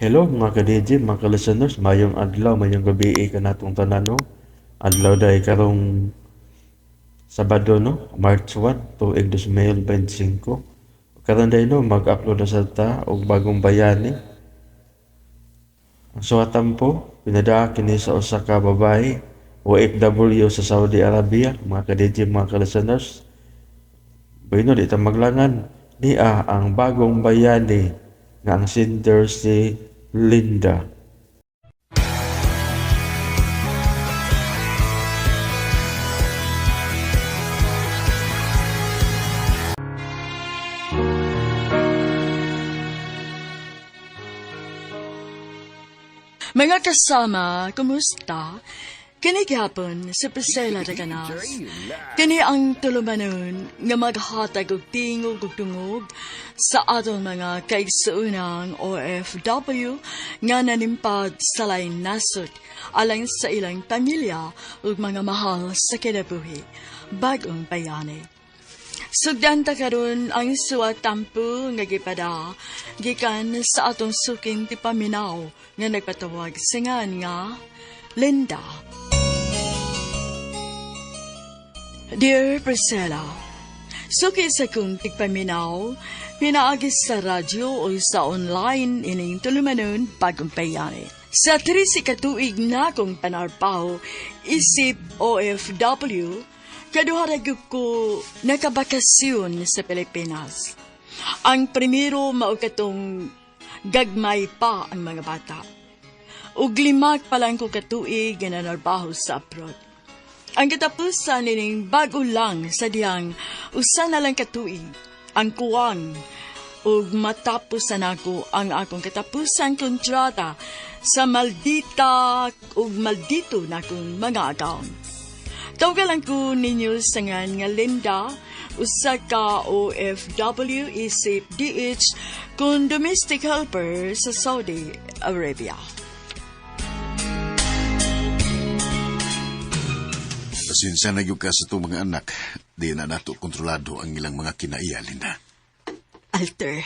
Hello mga ka-DJ, mga ka-listeners, mayong adlaw, mayong gabi kanatong tanan, no? Adlaw dahil karong Sabado, no? March 1, tuig 2025. Karon dahil, no, mag-upload na sa ta og bagong bayani. Ang suwatan po, pinadaa kini sa usa ka babae OFW sa Saudi Arabia, mga ka-DJ, mga ka-listeners. Bueno, di ta maglangan. Niya ang bagong bayani nga ang sender si Linda. Mga kasama, kumusta? Kini gyapon si Priscilla de Canas. Kini ang tulumanon nga maghatag og tingog ug tungog sa atong mga kaigsuonang OFW nga nanimpad sa laing nasod alang sa ilang pamilya ug mga mahal sa kinabuhi. Bagong bayani. Sugdan ta karon ang suwatampo nga gipada gikan sa atong suking tipaminaw nga nagpatawag singan nga Linda. Dear Priscilla, suki sa kong tigpaminaw, pinaagi sa radyo o sa online ining tulumanon bagong bayani. Sa 13 katuig na kong panarpaw, isip OFW, kaduha ra gyud ko nakabakasyon sa Pilipinas. Ang primero mao katong gagmay pa ang mga bata. Ug limak pa lang ko katuig nga nanarbaho sa abroad. Ang katapusan nining bago lang sa diyang usa na lang katuig ang kuwang ug matapos na nako ang akong katapusang kontrata sa maldita ug maldito nakong mga account. Tawagan lang ko ninyo sa ngan nga Linda, usa ka OFW isip DH kung domestic helper sa Saudi Arabia. Pasensya na gyud ka sa itong mga anak. Di na nato kontrolado ang ilang mga kinaiya, Linda. Alter,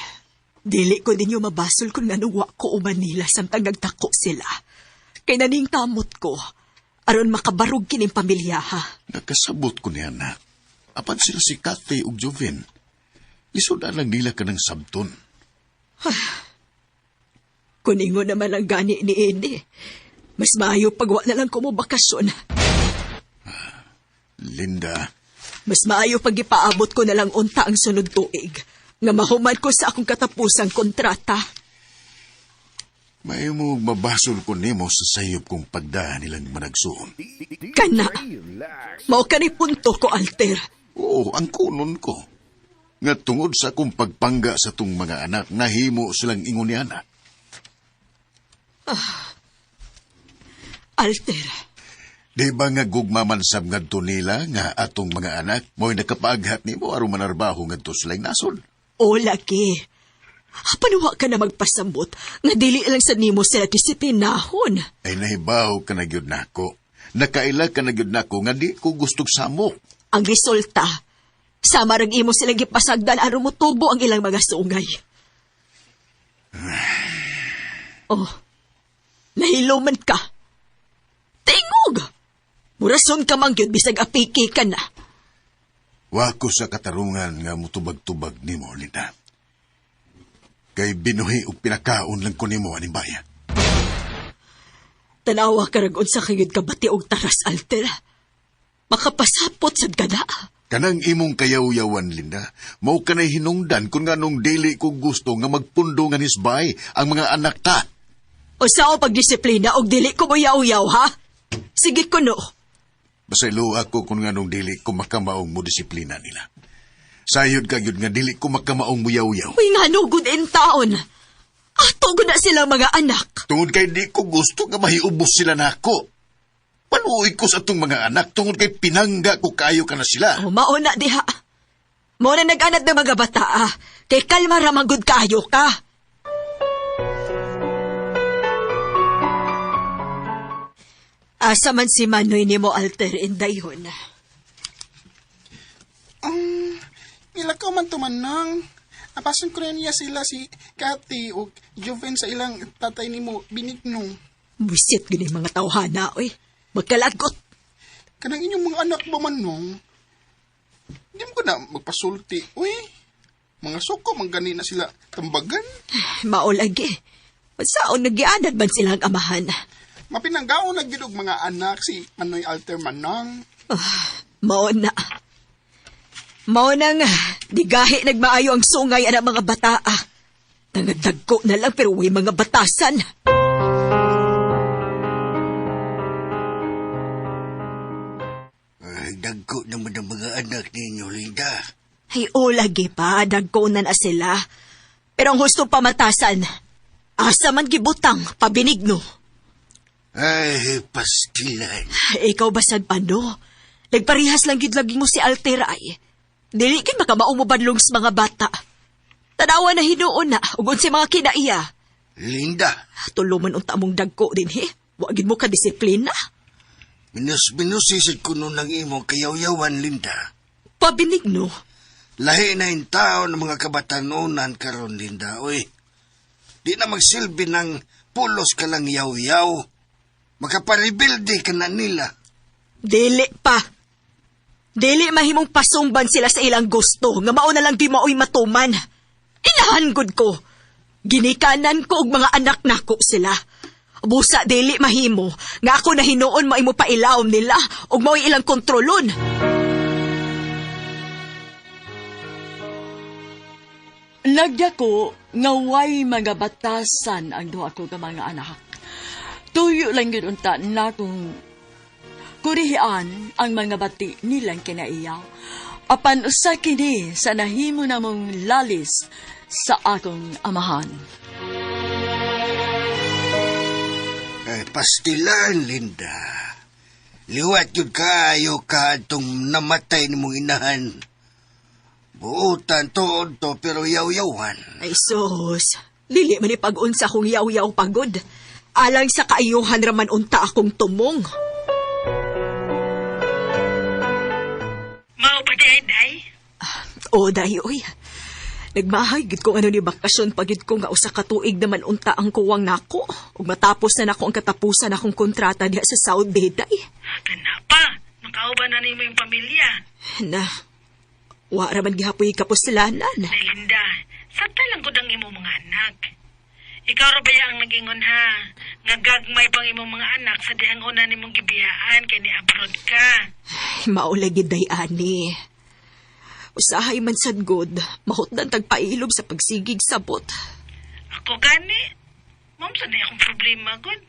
dili ko ninyo mabasol kung nanong wa ko o Manila samtang nagtako sila. Kay naning kamot ko, aron makabarog kining pamilya ha. Nakasabot ko niya na. Apan sila si Kathy ug Jovin. Isuda lang nila ka ng sabton. Kung ingon naman ang gani ni Ede, mas maayo pagwa na lang ko mo bakasyon. Linda, Mas maayo pag ipaabot ko na lang unta ang sunod tuig, nga mahuman ko sa akong katapusang kontrata. may mo mabasol ko nimo sa sayop kong pagdahan nilang managsuon. Kana, mao kani punto ko, Alter. Oo, ang kunon ko. Nga tungod sa akong pagpangga sa tong mga anak, nahimo silang ingon ni anak. Alter, Di ba nga gugma man sab ngadto nila nga atong mga anak mo'y nakapaaghat nimo aron manarbaho ngadto sa laing nasod? O lagi. Panuwa ka na magpasambot nga dili lang sa nimo sila disiplinahon. Ay nahibaw ka na gyud nako. Nakaila ka na gyud nako nga di ko gustog samok. Ang resulta, sama rag imo sila gipasagdan aron motubo ang ilang mga sungay. Oh, nahiluman ka. Tingog! Murason ka man gyud bisag apiki ka na. Wa ko sa katarungan nga mutubag-tubag nimo, Linda. Kay binuhi og pinakaon lang ko nimo aning baya. Tanawa ka rag unsa kayod ka bati og taras alter. Makapasapot sad ka na. Kanang imong kayaw-yawan, Linda, mao kanay hinungdan kung nganong dili ko gusto nga magpundo nga nisbay ang mga anak ta. O sao pagdisiplina og dili ko moyaw-yaw ha? Sige kuno. Basaylo ako kung nganong dili ko makamaong mo disiplina nila. Sayod ka gyud nga dili ko makamaong muyaw-yaw. Uy nga no, good in taon. Ato gud na silang mga anak. Tungod kay di ko gusto nga mahiubos sila nako. Panuoy ko sa atong mga anak tungod kay pinangga ko kayo ka na sila. O mao na diha. Mao na nag-anad ng mga bata ah. Kay kalma ra man gud kaayo ka. Asa man si Manoy nimo alter indayon. Pila ka man tumanang. Apasan ko na niya sila si Kathy o Joven sa ilang tatay nimo Benigno. Buisit gini mga tawhana, oy. Magkalagot. Kanang inyong mga anak ba man nung? Di mo ko na magpasulti, uy. Mga suko, manggani na sila tambagan. Maolagi. Saon nagyanad man silang amahan. Mapinanggaon na gid og mga anak si Manoy Alter Manang. Mao na. Mao na nga, di gahi nagmaayo ang sungay ana mga bataa. Tangadagko na lang pero way mga batasan. Ay, dagko naman ang mga anak ninyo, Linda. Ay, o lagi pa, dagko na na sila. Pero ang husto pamatasan, asa man gibutang, pabinigno. Ay, pastilan. Ikaw ba sad pano? Nagparihas lang gid lagi mo si Alter ay. Dili gid makamao mo badlong sa mga bata. Tanawa na hinuon na, ug unsay mga kinaiya. Linda, Tulo man unta mong dagko din he. Wa gid mo ka disiplina. minus-minusisid ko nun ang imong kayawyawan, Linda. Pabinigno. Lahi na yung tao ng mga kabatanunan karon, Linda. Uy, di na magsilbi ng pulos ka lang yaw-yaw. Makaparebilde ka na nila. Dili pa. Dili mahimong pasungban sila sa ilang gusto nga mao na lang di maoy matuman. Inahan gud ko. Ginikanan ko og mga anak nako sila. Busa dili mahimo nga ako na hinuon maimo pailawom nila ug mao'y ilang kontrolon. Nagdako nga way mga batasan ang duha ko ka mga anak. Tuyo lang yun unta na kung kurihian ang mga bati nilang kinaiya. Apan usa kini sa nahimo namong lalis sa akong amahan. Ay, pastilan, Linda. Liwat yun kaayo ka atong namatay ni mong inahan. Buutan tuod to pero yaw-yawan. Ay sus, dili man ipag-unsa kong yaw-yaw pagod. Alang sa kaayuhan raman unta akong tumong. Mao pa di ay, day? O, dahi, oy. Nagmahay, gid ko ano ni bakasyon pagid ko nga usa ka tuig naman unta ang kuwang nako. Ug matapos na nako ang katapusan akong kontrata diha sa Saudi, day. Kana pa, nakauban na nimo yung pamilya. Na, wa ra man gihapoy kapuslanan. Day Linda, sabta lang gud ang imong mga anak. Ikaw ra baya ang nagingon ha? Nga gagmay pang imong mga anak sa dihang una nimong gibiyaan kay ni abroad ka. Maulagi day ani. Usahay man sad god, mahutdan tagpailob sa pagsigig sabot. Ako gani, ma'am sa na akong problema gud.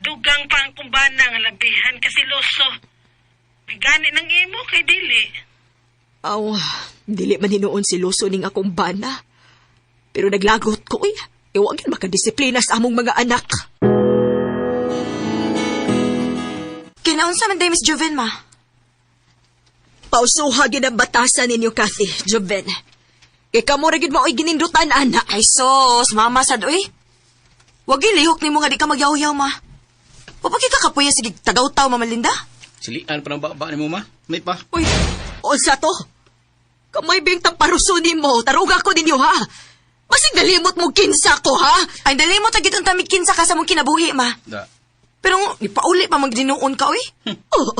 Dugang pa ang kumbana nga labihan kasi loso. May gani ng imo kay dili. Aw, dili man hinuon si Luso ning akong bana. Pero naglagot ko, uy. Iwag yun makadisiplina sa among mga anak. Kinaunsa man day Miss Joven ma? Pausuha gid ang batasan ninyo, Kathy, Joven. Kay kamo ra gid maoy ginindutan, ana. Ay sos, mama sad uy. Wag gilihok nimo nga di ka magyawyaw ma. Wa pa ka kapuya sige tagaw-taw Mama Linda. Silian pa ng baba ni mo, ma. May pa. Uy, unsa to? Kamay bing taparuso nimo, taruga ko ninyo, ha? Basig nalimot mo kinsa ko, ha? Ay dali mo tagit unta kinsa ka sa mong kinabuhi ma. Da. Pero gipauli pa magdinuon ka uy. Oo.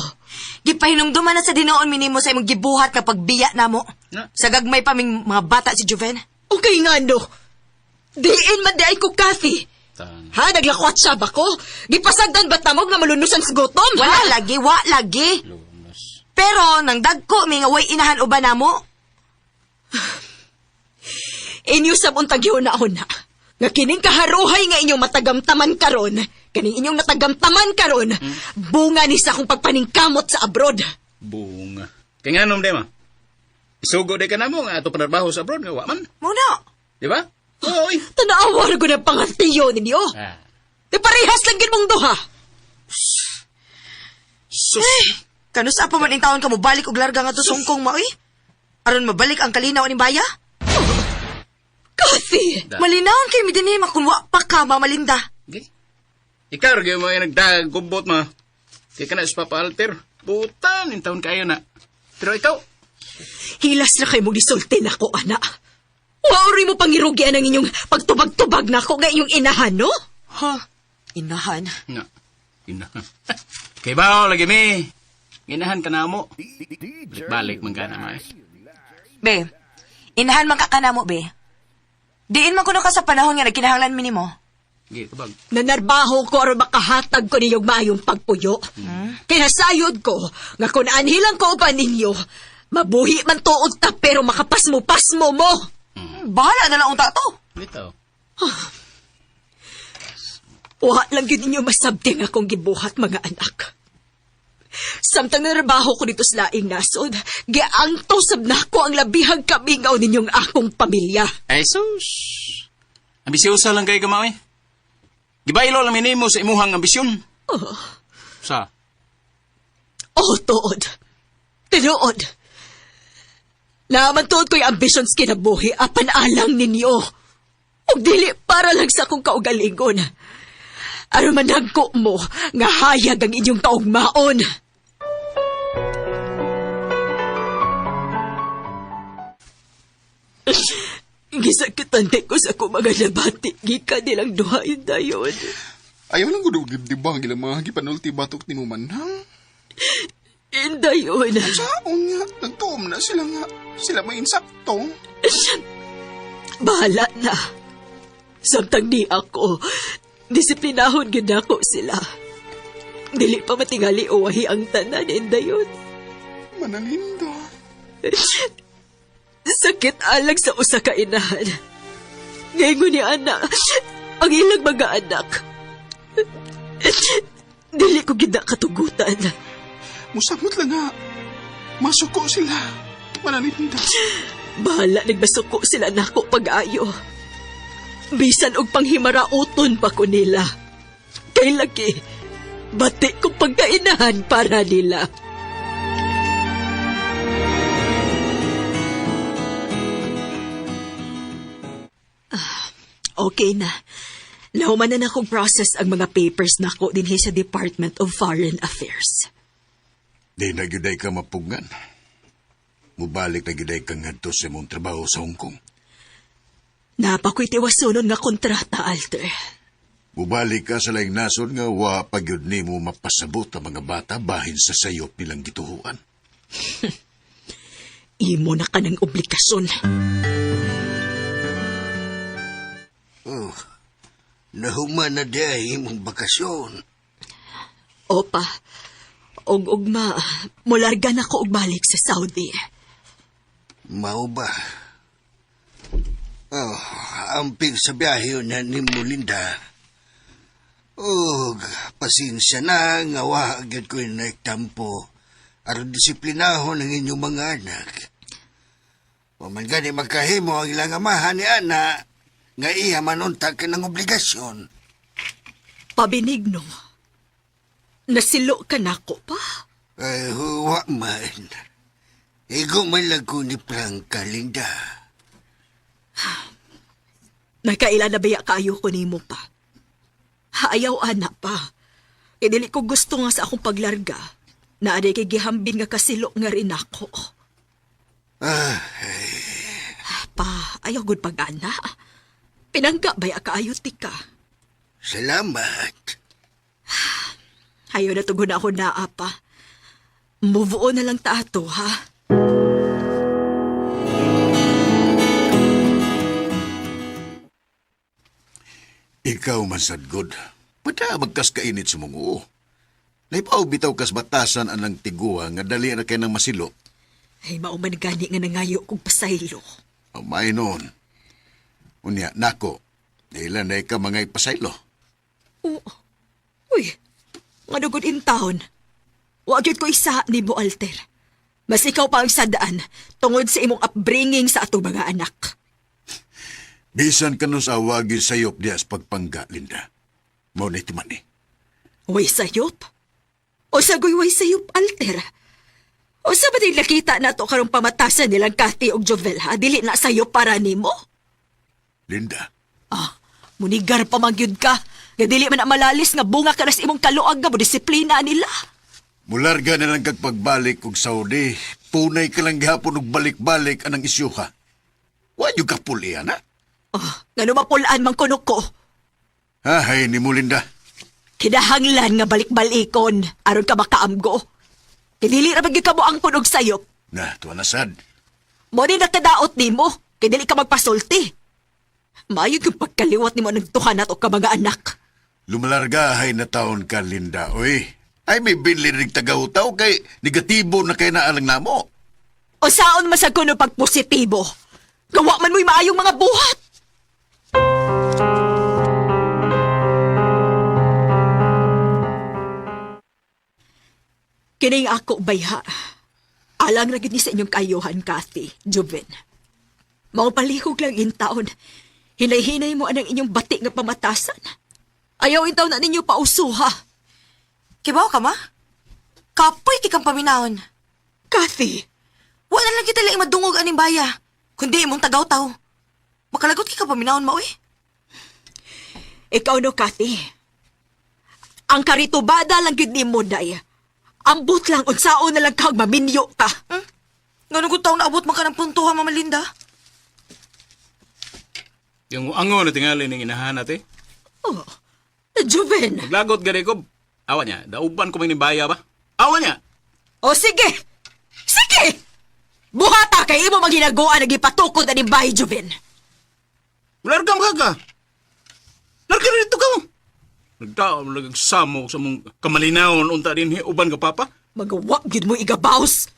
Gipahinumduman na sa dinuon minimo sa imong gibuhat nga pagbiya namo. Na. Sa gagmay pa ming mga bata si Joven. Okay nga, no. Diin man di ay ko, Kathy. Tang. Ha, naglakwat siya ba ko? Gipasagdan ba tamog nga malunusan sa gutom, ha? Wala lagi, wa lagi. Lunos. Pero nang dagko mi nga way inahan uban namo. Inyo sa buntag yun na na. Nga kining kaharuhay nga inyong matagamtaman karon, kaning inyong natagamtaman karon, bunga ni sa akong pagpaningkamot sa abroad. Bunga. Kaya nga nom, ma. Isugo di ka na mo nga ato panarbaho sa abroad nga wa man. Mo na. Di ba? Oo, oy. Tanawa ko ng pangantiyo ninyo. Ah. Di parehas lang gid mong duha. Sus. Kanus pa man in taon ka mo balik og larga nga to sungkong ma uy. Aron mabalik ang kalinaw ni baya. Kathy! Da. Malinawon kay mi dinhi ma kun wa pa ka Mama Linda. Okay. Ikaw ra gyud mo yung nagdagubot ma. Kay ka na sa Papa Alter. Butan, in taon kayo na. Pero ikaw, Hilas na kay mong gisulti nako, ana. Waori mo pangirugian ang inyong pagtubag-tubag nako nga inyong inahan, no? Ha? Inahan? Nga. Inahan. Kay bao lagi mi. Ginahan ka na mo. Balik man ka na ma. Be, inahan man ka kanamo, be. Diin man kuno ka sa panahon nga nagkinahanglan mi nimo. Gi tubag. Nanarbaho ko aron makahatag ko ninyong maayong pagpuyo. Kinasayod ko nga kung anhilang ko uban ninyo, mabuhi man tuod ta pero makapasmo-pasmo mo. Bahala na lang unta to. Bitaw. Wa lang yun ninyo masabti nga akong gibuhat mga anak. Samtang narbaho ko dito sa laing nasod, giangto sab nako ang labihang kamingaw ninyong akong pamilya. Ay sus. Ambisyosa lang kay kamawi. Gibaylo lang minimo sa imuhang ambisyon. Oh. Sa Oh, tuod. Tinuod. Naaman tuod ko'y ambitions kinabuhi, apan alang ninyo. Ug dili para lang sa akong kaugalingon. Aron managko mo, nga hayag ang inyong kaugmaon. Gisakitan ko sa akong mga nabati, gikan nilang duha dayon. Ayaw lang gud og dibdibang ilang mga gipanulti batok ni mo manang. Indayon. Saon nga, nagtuom na sila nga. Sila may insakto. Bahala na. Samtang ni ako, disiplinahon gid nako sila. Dili pa matingali uwahi ang tanan, indayon. Manalinda. Sakit alang sa usa ka inahan. Ngayon ni ana, ang ilang mga anak. Dili ko gid na katugutan. Musamot lang nga. Masuko sila. Manalinda. Bahala nagbasuko sila nako pag-ayo. Bisan og panghimarauton pa ko nila. Kay lagi, bati kong pagkainahan para nila. Ah, okay na. Nahuman na akong process ang mga papers nako dinhi sa Department of Foreign Affairs. Di na gyud ay ka mapugngan. Mubalik na gyud ay ka ngadto sa imong trabaho sa Hong Kong. Napako'y tiwasunon nga kontrata, Alter. Mubalik ka sa laing nasod nga wa pa gyud nimo mapasabot ang mga bata bahin sa sayop nilang gituhuan. Imo na ka ng obligasyon. Oh, nahuman na di ay imong bakasyon. Opa, og ugma, mularga na ko og balik sa Saudi. Mao ba? Oh, amping sa biyahe na ni Linda. Oh, pasensya na nga wa agad ko naigtampo. Aron disiplinahon ang inyong mga anak. Wa man gani magkahimo ang ilang amahan ni ana nga iya manunta ka ng obligasyon. Pabinigno, nasilo ka nako pa. Ay, huwa man. Igo man lang ko ni Franca, Linda. Nakaila na baya kaayo ko nimo pa. Ayaw ana pa. Kay dili ko gusto nga sa akong paglarga. Na aday kay gihambin nga kasilo nga rin ako. Ah, Pa, ayaw gud pag-ana. Pinangga baya kaayo tika. salamat. Ayaw na tugon ako naa pa. Move on na lang ta ato, ha? Ikaw man sad god. Pada magkas kainit sa mong uo. Naipaw bitaw kas batasan anang tiguha nga dali ra kay nang masilo. Ay, mauman gani nga nangayo kong pasaylo. Amay noon. Unya, nako. Ilan na ka mga ipasaylo. Oo. Uy, nga good in town. Wa gyud ko isa ni mo, Alter. Mas ikaw pa ang sadaan tungod sa imong upbringing sa atong mga anak. Bisan ka nun sa awagi sayop diya sa pagpangga, Linda. Mao na timan eh. Way sayop? O sagoy way sayop, Alter? O sa ba din nakita na to karong pamatasan nilang Kati og Jovel, ha? Dili na sayop para nimo? Linda, Ah, munigar pa man gyud ka. Nga dili man ang malalis nga bunga ka na sa imong kaluag nga mo disiplina nila. mularga na lang kag pagbalik og Saudi. Punay ka lang gihapon og balik-balik anang isyuha. Wa yung kapulian, ha? Oh, ngano mapulaan man kuno ko. Ahay ni mo, Linda. Kinahanglan nga balik-balikon aron ka makaamgo. Kay dili ra magyud kamo ang punog sayop. Na, tuwa na sad. Mo ni nakadaot nimo kay dili ka magpasulti. Maayo yung pagkaliwat nimo nagtuhan nato ka mga anak. Lumalargahay na taon ka, Linda, oy. Ay, may binlirig tagaw-taw kay negatibo na kay naalang namo. O saon masag kuno pag positibo. Gawa man mo'y maayong mga buhat. Kining ako bayha. Alang ra gid ni sa inyong kaayuhan, Kathy, Juven. Mao palihog lang in taon. Hinay-hinay mo anang inyong bati nga pamatasan. Ayaw in taon na ninyo pausuha. Kibaw ka ma? Kapoy kay kang paminahon. Kathy, Wa na lang kita lang madungog aning baya. Kundi imong tagaw-taw. Makalagot kay ka paminahon ma, uy. Ikaw no, Kathy. Ang karitubada lang gid nimo, day. Ambot lang, unsaon na lang kag maminyo ka. Hmm? Ngano gud taw naabot man ka ng puntuha, Mama Linda? Yung ango na tingali ning inahan ate. Oh, Juven. Maglagot gani ko. Awa niya, dauban ko man ning baya ba? Awa niya. O sige! Sige! Buhata kay imo maghinaguan nagipatukod ani bahay, Juven. Larga mo ka. Larga dito ka. Nagtaom nagsamok sa mong kamalinawon unta din uban ka papa. Magawa gid mo igabaws.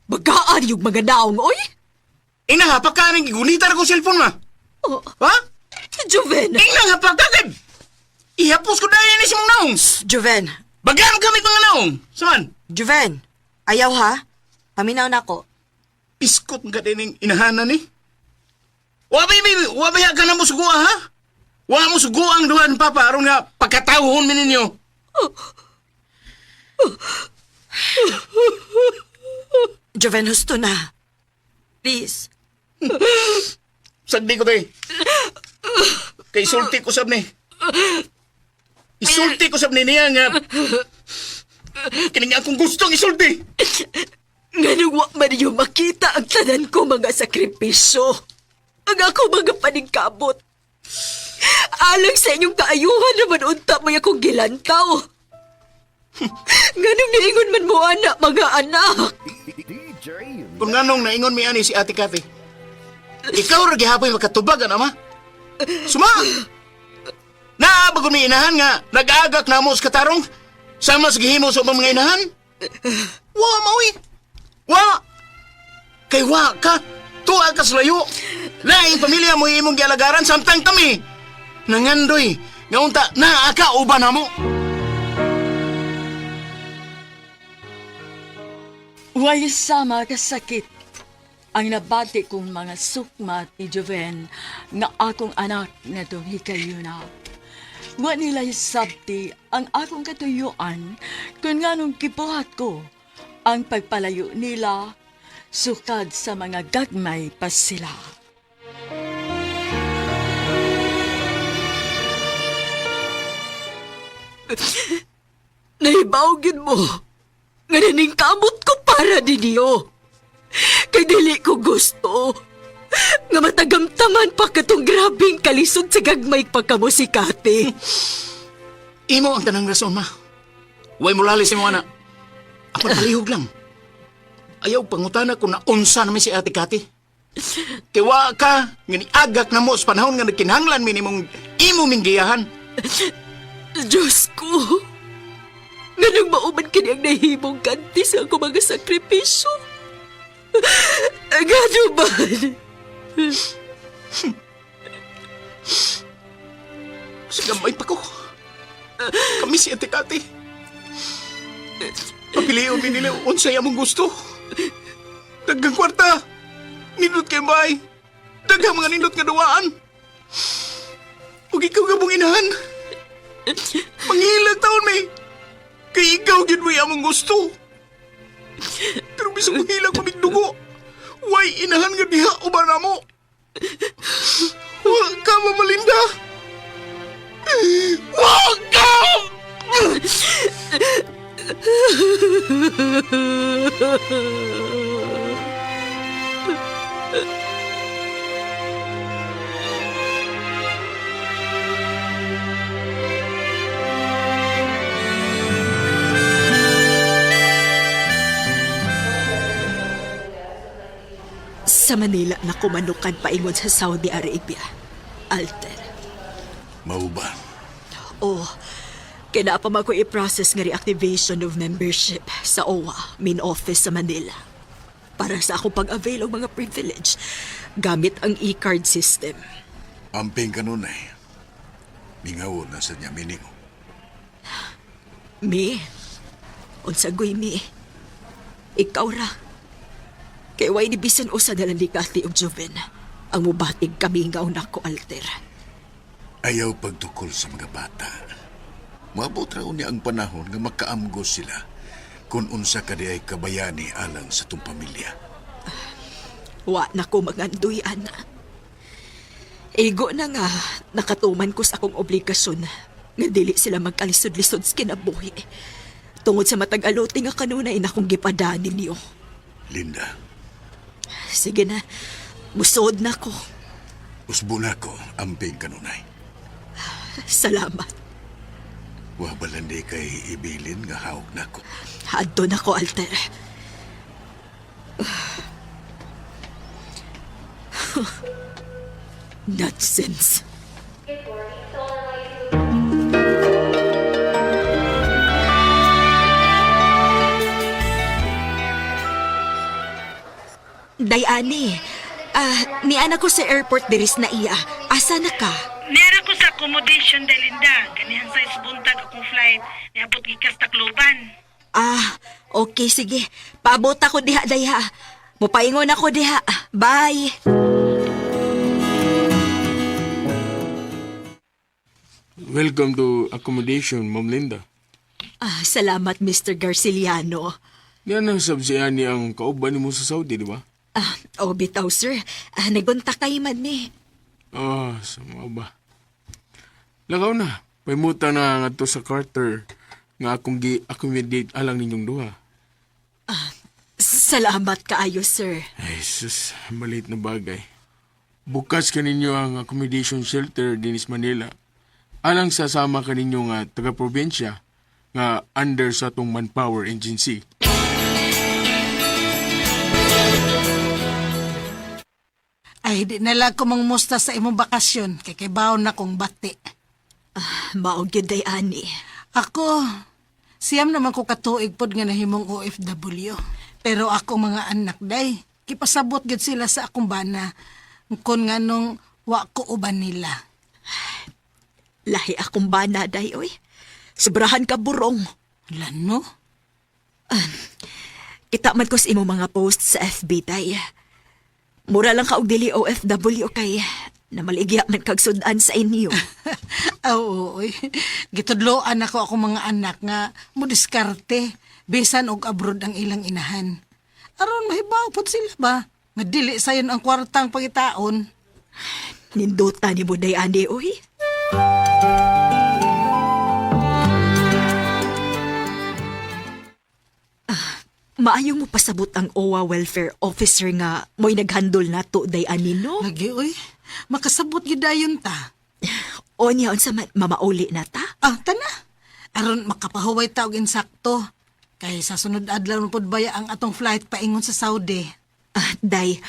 Bagaan yung mga naong, oy. Ina ha pa ning gigunita ra ko cellphone ma. Oh, Ha? Juven. Ina ha pa ka kay. Ihapos ko dahil ni si mong naong. Juven. Bagaan gamit mga naong. Saman? Juven. Ayaw ha? Paminaw na ako. Piskot ka din ning inahanan ni. Wa bay bay, wa bay ka na mo sugua ha? Wa mo sugua ang duhan papa aron nga pagkatawhon mi ninyo. Juven, husto na. Please. Sagdi ko tay. Kay sulti ko sab ni. Isulti ko sab ni niya nga kining akong gustong isulti. Nganong wa man ninyo makita ang tanan ko mga sakripisyo. Ang ako mga paningkamot. Alang sa inyong kaayuhan naman unta may akong gilantaw. Nganong niingon man mo anak, mga anak. Kung nganong naingon mi ani si Ate Kathy. Ikaw ra gihapoy makatubag ana ma. Suma. Naa ba mi inahan nga nag-agak namo sa katarong sama sa gihimo sa ubang mga inahan? Wa mawi. Wa. Kay wa ka. Tuwa ka sa layo. Laing pamilya mo imong gialagaran samtang kami. Nangandoy nga unta naa ka uban namo. Way sama kasakit ang nabati kong mga sukmat ni Joven nga akong anak na tong hikayuna. Wa nila sabti ang akong katuyuan kung nganong gibuhat ko ang pagpalayo nila sukad sa mga gagmay pa sila. Nahibaw gyud mo. Nga naningkamot ko para ninyo. Kay dili ko gusto. Nga matagamtaman pa katong grabing kalisod sa gagmay pagkamusikate. Imo ang tanang rason, ma. Huwag mo lali sa imong anak. Ako palihog lang. Ayaw pangutana kung naunsa namin si Ate Kati. Kay wa ka, nga niagak na mo sa panahon nga nagkinahanglan mi nimong imo ming giyahan. Diyos ko! Nganong mauman kini ang nahimong kanti sa akong mga sakripisyo? Ngano man? Sa gamay pa ko. Kami si Ate Kati. Pagpilion mi nila unsay among gusto. Daghang kwarta. Nindot kay bay. Daghang mga nindot nga duwaan. Ug ikaw gabong inahan. Mangilag taon may. Kay ikaw gyud mo'y among gusto. Pero bisag manghilag ko dugo. Way inahan nga diha uban namo. Wa ka Mama Linda. Wa ka! Sa Manila na kumanukan paingon sa Saudi Arabia. Alter. Mao ba? Oh, kaya pa man ko i-process nga reactivation of membership sa OWA, main office sa Manila. Para sa akong pag-avail og mga privilege gamit ang e-card system. Amping kanunay. Mingaw na sa niya miningo. Mi, unsa goy mi? Ikaw ra. Kay way ni bisan usa na lang ni Kathy ug Joven ang mubatig kamingaw nako, Alter. Ayaw pagtukol sa mga bata. Maabot ra unya ang panahon nga makaamgo sila kung unsa ka di ay kabayani alang sa tong pamilya. Wa na ko maganduy, ana. Igo na nga, nakatuman ko sa akong obligasyon nga dili sila magkalisod-lisod sa kinabuhi. Tungod sa matag aluti nga kanunay na akong gipadaan ninyo. Linda, Sige na, musod na ko. usbo na ko amping kanunay. Salamat. Wa balandi kay ibilin nga hawak nako. Adto na ko, Alter. Nonsense. Dayani, niana ko sa airport diris na iya. Asa na ka? Nera ko sa accommodation Delinda. Ganihan sa isbuntag akong flight. Niabot gikas Tacloban. Ah, okay, sige. Paabot ako diha, dayha. Mupaingon ako diha. Bye! Welcome to accommodation, Ma'am Linda. Ah, salamat, Mr. Garciliano. Yan ang sabsiyan ni ang kauban nimo sa Saudi, di ba? Ah, oh, bitaw, sir. Ah, nagunta kay man ni. Ah, sama ba? Lakaw na. Paimuta na nga to sa Carter nga akong gi-accommodate alang ninyong duha. Salamat kaayo, sir. Ay, sus, maliit na bagay. Bukas kaninyo ang accommodation shelter dinis Manila. Alang sasama kaninyo nga taga-probinsya nga under sa atong manpower agency. Ay, di na lang ko mangmusta sa imong bakasyon, kay kay baon na kong bati. Mao gyud day ani. Ako, siyam naman ko katuig pod nga nahimong OFW. Pero ako mga anak day, kipasabot gyud sila sa akong bana. Kon nga nung wa ko uban nila. Lahi akong bana day oy. Sobrahan ka burong. Lano? Kita man ko sa imong mga post sa FB day. Mura lang ka og dili OFW kay namaligya man kag sudan sa inyo. Oo, oy. Gitudloan ako akong mga anak nga mo diskarte bisan og abroad ang ilang inahan. Aron mahibaw pod sila ba? Nga dili sayon ang kwartang pangitaon. Nindota ni mo day ani oy. Ah, maayo mo pasabot ang OWA welfare officer nga mo'y naghandol nato day ani no? Lagi oy, makasabot gyud dayon ta. O niya unsa man mamauli na ta? Ah, tana. Aron makapahuway ta og insakto. Kay sa sunod adlaw na pud baya ang atong flight paingon sa Saudi. Ah, day,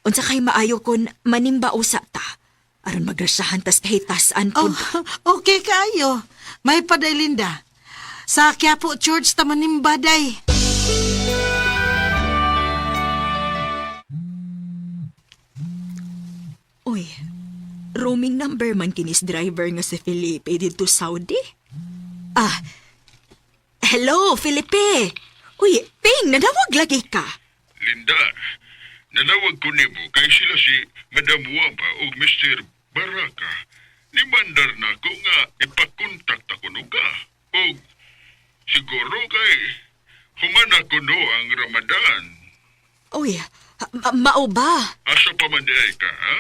unsa kay maayo kon manimba usa ta? Aron magrasyahan tas kahitasan Oh, pud. okay kaayo. May paday Linda. Sa Quiapo Church ta manimba day. Uy, roaming number man kinis driver nga si Felipe didto Saudi. Ah, hello, Felipe. Uy, Ping, nanawag lagi ka. Linda, nanawag ko nimo kay sila si Madam Waba o Mr. Baraka. Nimandar na ko nga ipakontak ako no ka. O siguro kay humana ko no ang Ramadan. Uy, mao ba? Asa pa man di ay ka, ha?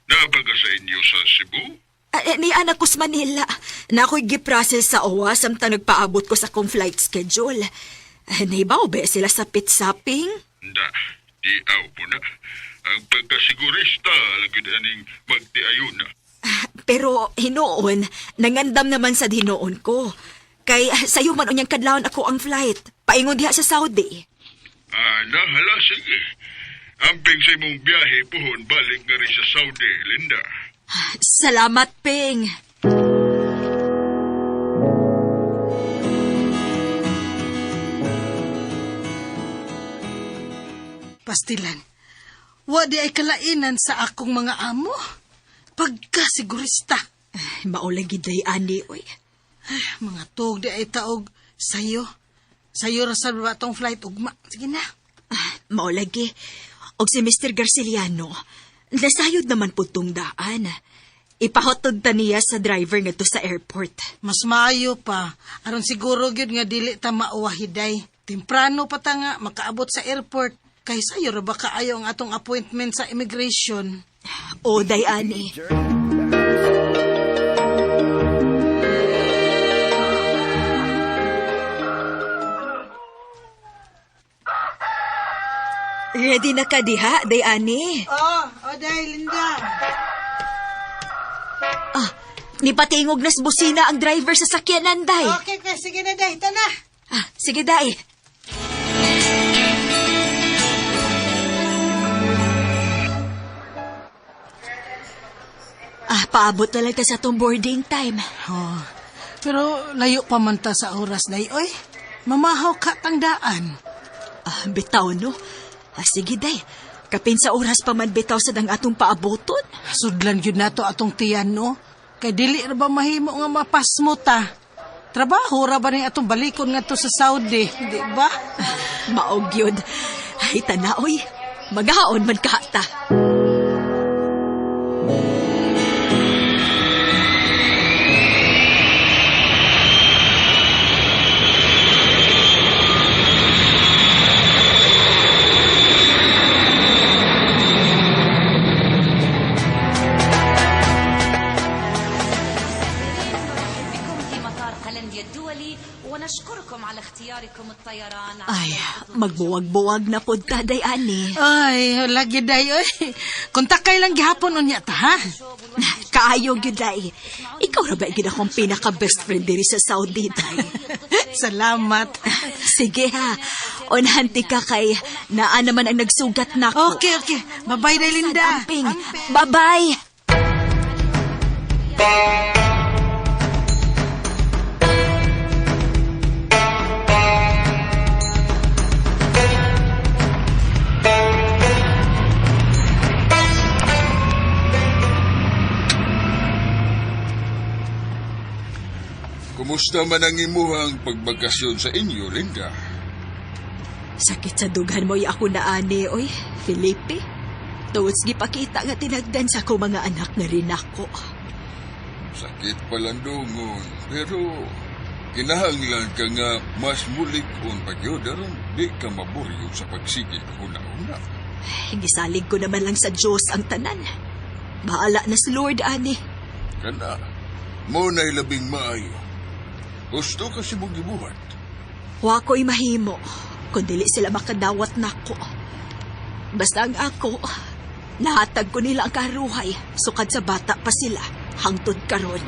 Nabaga sa inyo sa Cebu? Ah, eh, ni anak ko sa Manila. Na ako'y giprocess sa OWA samtang nagpaabot ko sa akong flight schedule. Ah, naibaw ba sila sa pitsaping? Da, di aw po na. Ang pagkasigurista lagi na ning magtiayon na. Pero hinuon, nangandam naman sa hinuon ko. Kay sayo man unyang kadlawon ako ang flight. Paingon diha sa Saudi. Ah, nahala, sige. Amping sa imong biyahe puhon balik nga rin sa Saudi, Linda. Salamat, Ping. Pastilan, wa di ay kalainan sa akong mga amo. Pagkasigurista. Maulagi day ani, oy. Ay, mga tug di ay taog sayo. Sayo ra sa atong flight ugma. Sige na. Maulagi. Og si Mr. Garciliano, nasayod naman po tong daan. Ipahotod ta niya sa driver ngadto sa airport. Mas maayo pa. Aron siguro gyud nga dili ta mauwahiday. Temprano pa ta nga makaabot sa airport. Kay sayo ra ba kaayo ang atong appointment sa immigration? O, day ani. Ready na ka diha, day ani? Oh, oh day Linda. Ah, nipatingog na sa busina ang driver sa sakyanan, day. Okay, okay, sige na day, tana. Ah, sige, day. Ah, paabot na lang ta sa atong boarding time. Oh, pero layo pa man ta sa oras day, oy. Mamahaw ka tang daan. Ah, bitaw no. Ah, sige, day. Kapin sa oras pa man bitaw sa dang atong paaboton. Sudlan gyud nato atong tiyan, no? Kay dili ra ba mahimo nga mapasmo ta? Trabaho ra ba ning atong balikon ngadto sa Saudi, di ba? Maog yun. Ay, tanaoy. Magaon man ka ta. بكم في مطار قلنديا الدولي ونشكركم على اختياركم الطيران. Ay, magbuwag-buwag na pod ta, day ani. Ay, lagi day oy. Kontak kay lang gihapon unya ta, ha? Kaayo gyud day. Ikaw ra ba gyud akong pinaka best friend diri sa Saudi, day? Salamat. Sige ha. Unhanti ka kay naa naman ang nagsugat nako. Okay, okay. Bye-bye day Linda. Amping. Bye-bye. Kumusta man ang imuhang pagbakasyon sa inyo, Linda? Sakit sa dughan mo'y ako na ani, oy, Felipe. Tuod gipakita nga tinagdan sa ko mga anak na rin ako. Sakit palandungon, pero kinahanglan ka nga mas mulik-on pagyod aron di ka maburyo sa pagsigig huna-huna. Gisalig ko naman lang sa Diyos ang tanan. Bahala na si Lord, ani. Kana, mo na'y labing maayo. Gusto ka si mong gibuhat. Wa ko'y mahimo, kung dili sila makadawat nako. Basta ang ako, nahatag ko nila ang karuhay, sukad sa bata pa sila, hangtod karon.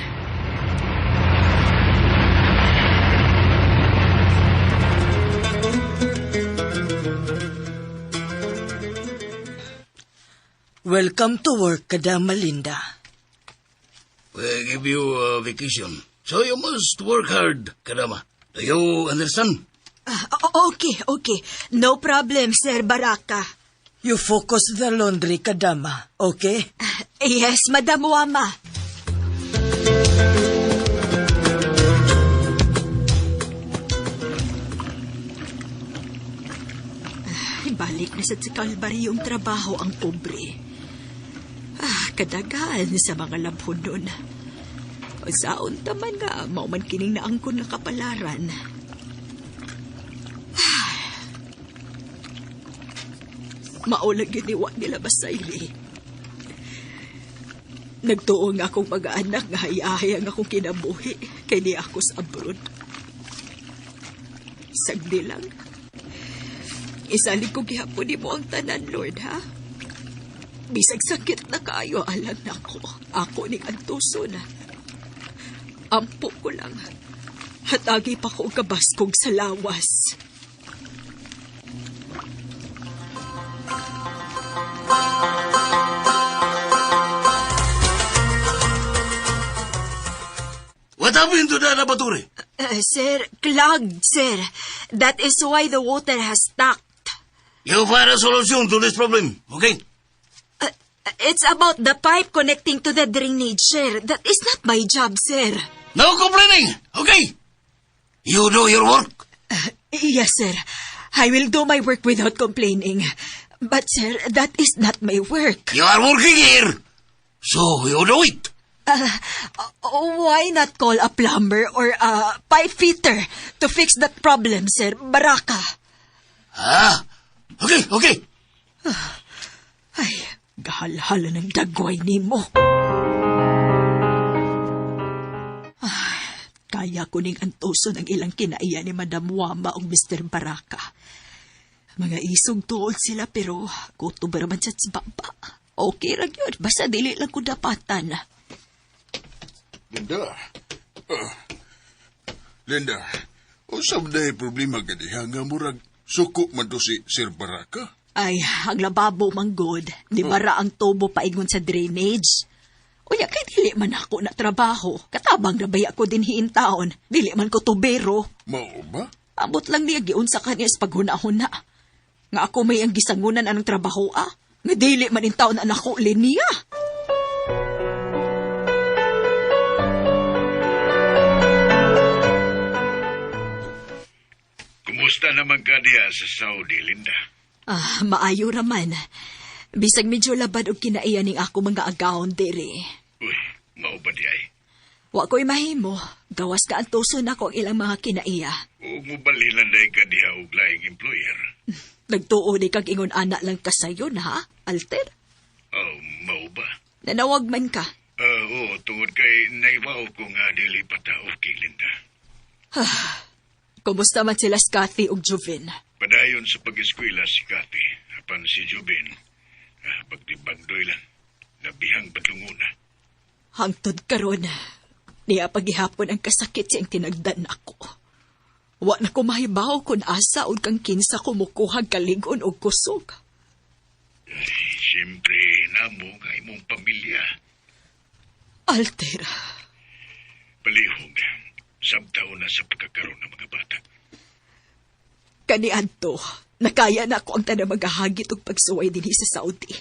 Welcome to work, Kadama Linda. We give you a vacation. So you must work hard, Kadama. Do you understand? Ah, okay, okay. No problem, Sir Baraka. You focus the laundry, Kadama, okay? Yes, Madam Wama. Ay, balik na sa Calvary yung trabaho ang pobre. Ah, kadagan sa mga labhon nun. Saon taman nga, mauman kining naangkon nga kapalaran. Ah. Maulag yun iwa nila basayli. Nagtuo nga akong mag-anak nga hayahay ang akong kinabuhi kay ni ako sa abroad. Sagdi lang. Isalig ko gihapon nimo ang tanan, Lord, ha? Bisag sakit na kaayo alang nako. Ako ning antuson. Ampo ko lang. Hatagi pa ko og kabaskog sa lawas. What happened to the lavatory? Sir, clogged, sir. That is why the water has stuck. You find a solution to this problem, okay? It's about the pipe connecting to the drainage, sir. That is not my job, sir. No complaining, okay? You do your work. Yes, sir. I will do my work without complaining. But, sir, that is not my work. You are working here, so you do it. Why not call a plumber or a pipe fitter to fix that problem, sir? Baraka. Ah, okay. Ay, gahalhala ng dagway nimo. Ay, kaya ko ning antuson ang ilang kinaiya ni Madam Wama o Mr. Baraka. Mga isog tuod sila pero kutob ra man sa baba. Okay ra gyud, basta dili lang ko dapatan. Linda. Linda, usab na problema ganiha nga murag suko man to si Sir Baraka. Ay, ang lababo manggod. Di bara ang tubo paingon sa drainage. Unya kay dili man ako na trabaho. Katabang na baya ko din hiin taon. Dili man ko tubero. Mao ba? Ambot lang niya giunsa kaniya sa paghuna-huna. Nga ako may ang gisangunan anang trabaho ah. Nga dili man in taon anak ko linya. Kumusta naman ka diya sa Saudi, Linda? Ah, maayo raman. Bisag medyo labad og kinaiya ning ako mga agahon diri. Uy, mao ba di ay? Wa ko'y mahimo. Gawas ka antuson ako ang ilang mga kinaiya. Ug mobalilan day ka diha og laing employer. Nagtuo ni kag ingon ana lang kasayon ha, Alter? Oh, mao ba? Nanawag man ka. Ah, oo, tungod kay naiwaw ko nga dili pa ta okay, Linda. Kumusta man sila Kathy ug Juvin? Padayon sa pag-eskwela si Kathy, apan si Jubin, pagdibagdoy lang, nabihang padlunguna. Hangtod karon, niya paghihapon ang kasakit siyang tinagdan ako. Wa na ko mahibaw kung asa o kang kinsa kumukuhag kalig-on og kusog. Ay, siyempre, namo nga imong pamilya. Alter, Palihog, sabtaw na sa pagkakaroon ng mga bata. Kaniadto, nakaya na ako ang tanang maghahagit og pagsuway dinhi sa Saudi.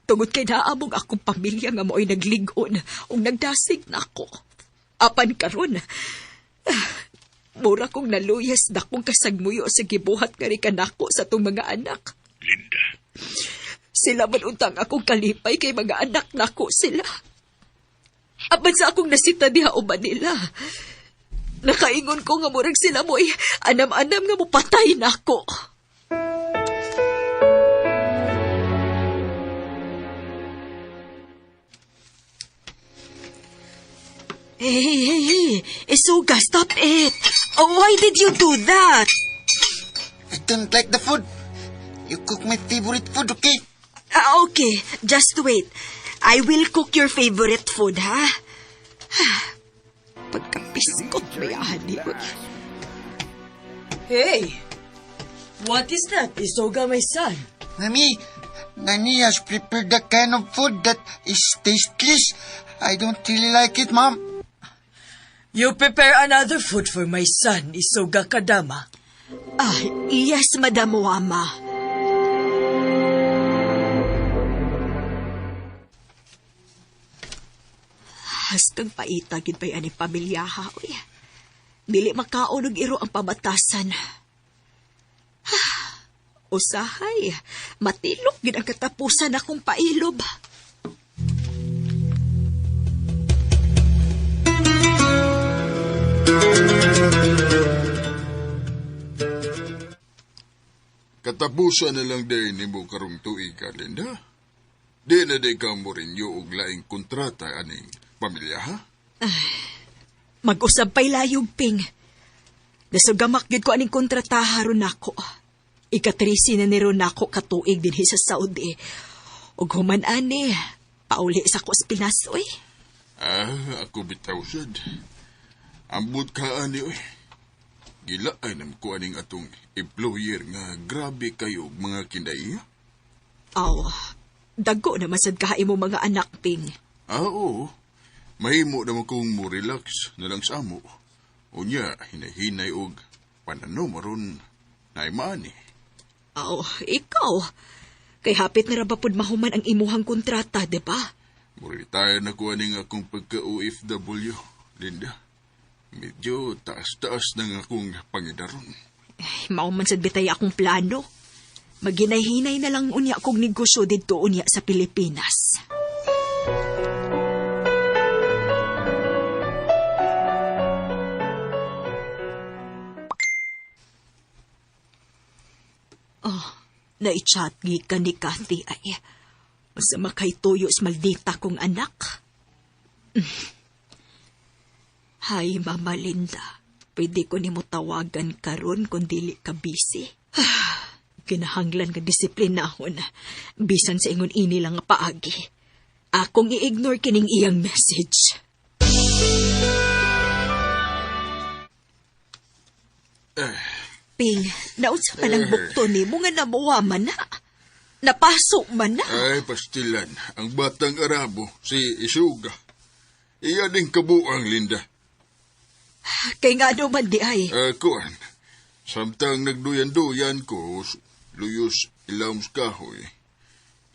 Tungod kay naamong akong pamilya nga mo'y naglig-on ug nagdasig na ako. Apan karon, mura kong naluyas dakong kasagmuyo sa gibuhat nga ni kanako sa atong mga anak. Linda. Sila man untang akong kalipay kay mga anak nako sila. Apan sa akong nasita diha o Manila, nakaingon ko nga murag sila mo'y anam-anam nga mopatay nako. Hey, hey, hey, hey. Isuga, stop it. Oh, why did you do that? I don't like the food. You cook my favorite food, okay? Okay, just wait. I will cook your favorite food, ha? Pagkapiskot may ani. Hey! What is that? Isoga, my son. Nami, Nani has prepared the kind of food that is tasteless. I don't really like it, Mom. You prepare another food for my son, Isoga Kadama. Ah, yes, Madam Wama. Hastang paita gid bay ani pamilya ha, uy. Dili makaon og iro ang pamatasan. Usahay, matilok gid ang katapusan akong pailob. Katapusan na lang din nimo karong tuig ka, Linda. Di na di ka mo rin og laing kontrata aning pamilya, ha? Mag-usab pa'y layog, Ping. Nasugamak gyud ko aning kontrataha ron nako. Ikatrisi na ni ron nako katuig dinhi sa Saudi. Ug human ani, pauli sa ko sa Pinas, oy. Ah, ako bitaw sad. Ambot ka ani, oy. Gila ay nam ko aning atong employer nga grabe kayo og mga kinaiya. Aw, dago na masad ka imo mga anak, Ping. Ah, oo. Mahimo naman kong mo relax na lang sa amo. Unya, hinahinay og pananom aron naimaan eh. Aw, ikaw. Kay hapit na ra ba pud mahuman ang imuhang kontrata, di ba? Mo-retire na ko aning akong pagka-OFW, Linda. Medyo taas-taas na nga akong pangidaron. Ay, mao man sad bitay akong plano. Maghinay-hinay na lang unya kog negosyo didto unya sa Pilipinas. Oh, nai-chat gikan ni Kathy ay. Masama kay tuyo sa maldita kong anak. Hi, Mama Linda. Pwede ko nimo tawagan karon kung dili ka busy. Kinahanglan nga disiplinahon. Bisan sa ingon ini lang nga paagi. Akong i-ignore kining iyang message. Ping, naunsa pa ng bukto nimo nga namuha man na. Napaso man na. Ay, pastilan. Ang batang Arabo, si Isuga. Iya ding kabuang, Linda. Kay nga man di ay. Kuan, samtang nagduyan-duyan ko, luyos ilawom sa kahoy.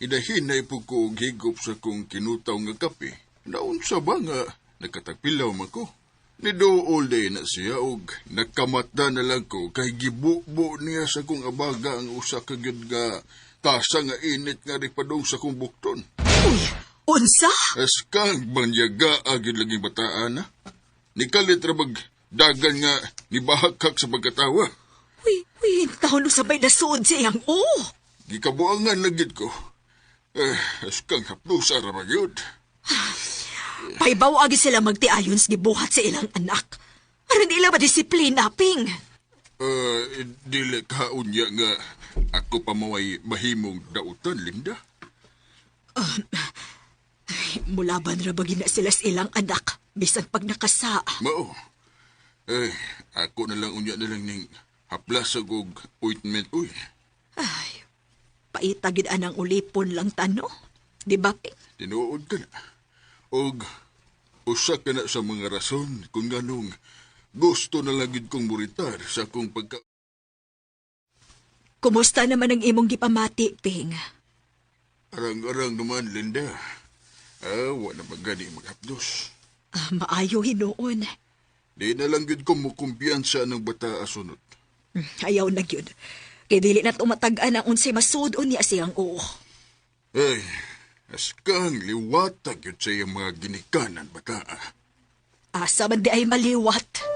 Inahinay po ko og higop sa kong kinutaw nga kape. Naunsa ba nga nakatagpilaw man ko? Niduol day na siya og nakamata na lang ko kay gibubo niya sa kong abaga ang usa ka gyud nga tasa nga init nga ripadong sa kong bukton. Uy, unsa? Askang banyaga agid laging bataan na. Nikalit ra bag dagan nga nibahakak sa pagkatawa. Uy, uy, taon no sabay nasuod sa iyang oh. Gikabuangan na gid ko. Askang haplusa ra ba gyud. Paibaw agi sila magtiayon sa gibuhat sa ilang anak. Aron ila madisiplina, Ping. Dili ka unya nga ako pa maway mahimong dautan, Linda. Mulaban ra ba gina sila sa ilang anak bisan pag nakasa. Mao. Eh, ako na lang unya na lang ning haplasag og ointment uy. Ay, paita gid anang ulipon lang tano. Di ba, Ping? Tinuod ka na. Og usa ka na sa mga rason kung ganong gusto na lang gid kong muritar sa akong pagka... Kumusta naman ang imong gipamati, Ping? Arang-arang naman, Linda. Wa na magani maghapdos. Maayo hinuon. Di na lang gid ko mukumpiyansa ng bata asunod. Ayaw na gyud. Kay dili na tumatag-an ang unsay masud-on niya siyang oo. Ay, askang liwatag yun sa iyang mga ginikanan bata. Asa man di ay maliwat.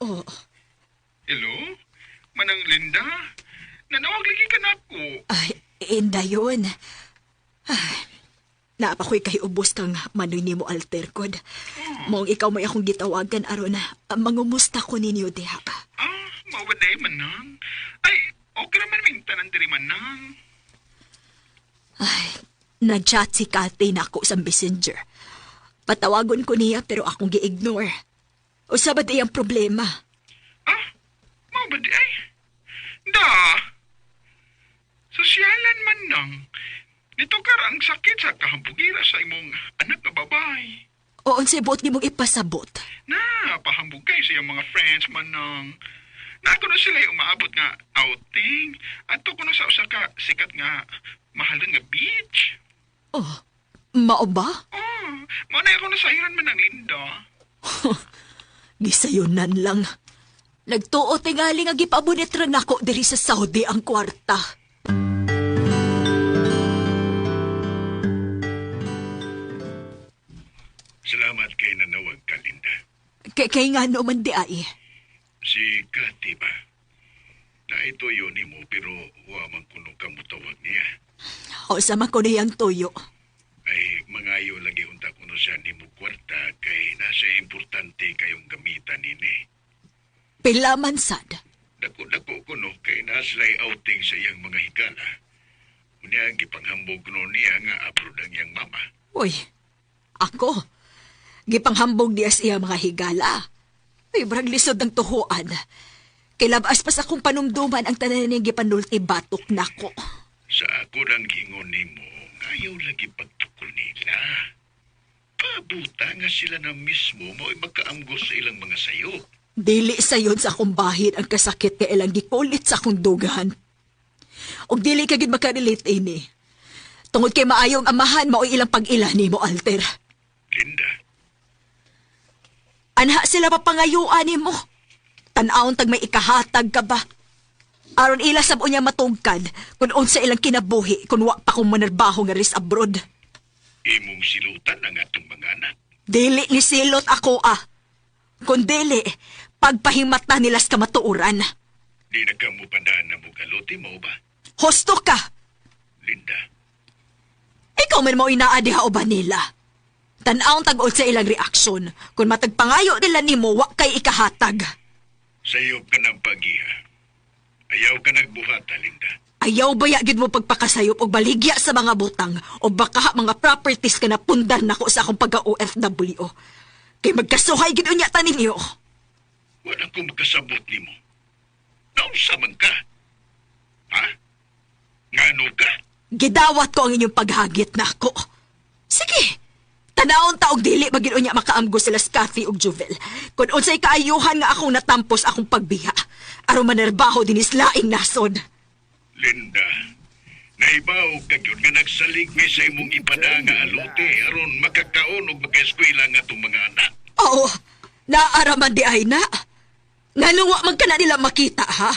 Oh. Hello? Manang Linda? Nanawag lagi ka na ako. Ay, inda yun. Ay, naapakoy kay ubos kang manoy ni mo alter kod. Mong ikaw may akong gitawagan aron mangumusta ko ninyo diha. Mawaday manang. Ay, okay naman may tanan diri manang. Ay, nag-chat si Kathy na ako sa messenger. Patawagon ko niya pero akong gi-ignore. Usa ba di ang problema? Mao ba di ay? Da. Sosyalan man nang. Nito kar ang sakit sa kahambugira sa imong anak nga babae. O unsay buot nimong ipasabot? Na, pahambog kay sa iyang mga friends man nang. Na ako na sila umaabot nga outing. Ato ko na sa usa ka sikat nga mahalon nga beach. Oh, mao ba? Oh, mao na ako nasayran man ang Linda. Gisayunan lang. Nagtuo tingali nga gipabunit ra nako diri sa Saudi ang kwarta. Salamat kay nanawag ka, Linda. Kay nga naman di ay. Si Kathy ba? Naituyo ni mo pero wa man kuno ka mutawag niya. O sama ko niyang tuyo. Ay mangayo lagi unta kuno siya nimo kwarta kay nasa importante kayong gamitan nini. Pila man sad. Dako-dako kuno kay naslay outing sa iyang mga higala. Unya gipanghamon Gipanghambog no niya nga abroad ang iyang mama. Uy, ako. Gipanghambog niya sa iya mga higala. Uy, brag lisod ng tuhuan. Kay labas pa sa akong panumduman ang tanan niyang gipanulti batok nako. Sa ako lang gingon nimo, ayaw lagi pagtukol nila. Pabuta nga sila na mismo mo'y magkaamgos sa ilang mga sayo. Dili sayon sa akong bahin ang kasakit nga ilang gikulit sa akong dugan. Og dili ka gid makarelate ini. Tungod kay maayong amahan mao'y ilang pag-ila nimo, Alter. Linda. Anha sila papangayuan nimo. Tan-awon tag may ikahatag ka ba? Aron ila sab unya matugkad kun unsa ilang kinabuhi kun wa pa kong manarbaho nga ris abroad. Imong silutan ang atong mga anak. Dili ni silot ako ah. Kun dili, pagpahimata nila sa kamatuoran. Di na ka mo pandaan na mugalote mo ba? Husto ka! Linda. Ikaw man mo inaa diha o ba nila? Tan-awon tag-ol sa ilang reaksyon. Kung matagpangayo nila nimo, wa kay ikahatag. Sayop ka ng pagiha. Ayaw ka nagbuhata, Linda. Ayaw ba gyud mo pagpakasayop og baligya sa mga butang o baka mga properties ka na pundar nako sa akong pagka-OFW. Kay magkasuhay gid unya ta ninyo. Wala ko makasabot nimo. Naunsa man ka? Ha? Ngano ka? Gidawat ko ang inyong paghagit nako. Sige. Tanawon ta og dili magid unya makaamgo sila Cathy ug Juvel. Kun unsay kaayuhan nga akong natampos akong pagbiha. Aron manerbaho dinis laing nasod. Linda, naibaw ka gyud nga nagsalig mi sa imong ipada nga alote aron makakaon og makaeskwela nga atong mga anak. Oo, naaraman di ay na. Nganong wa man ka na nila makita, ha?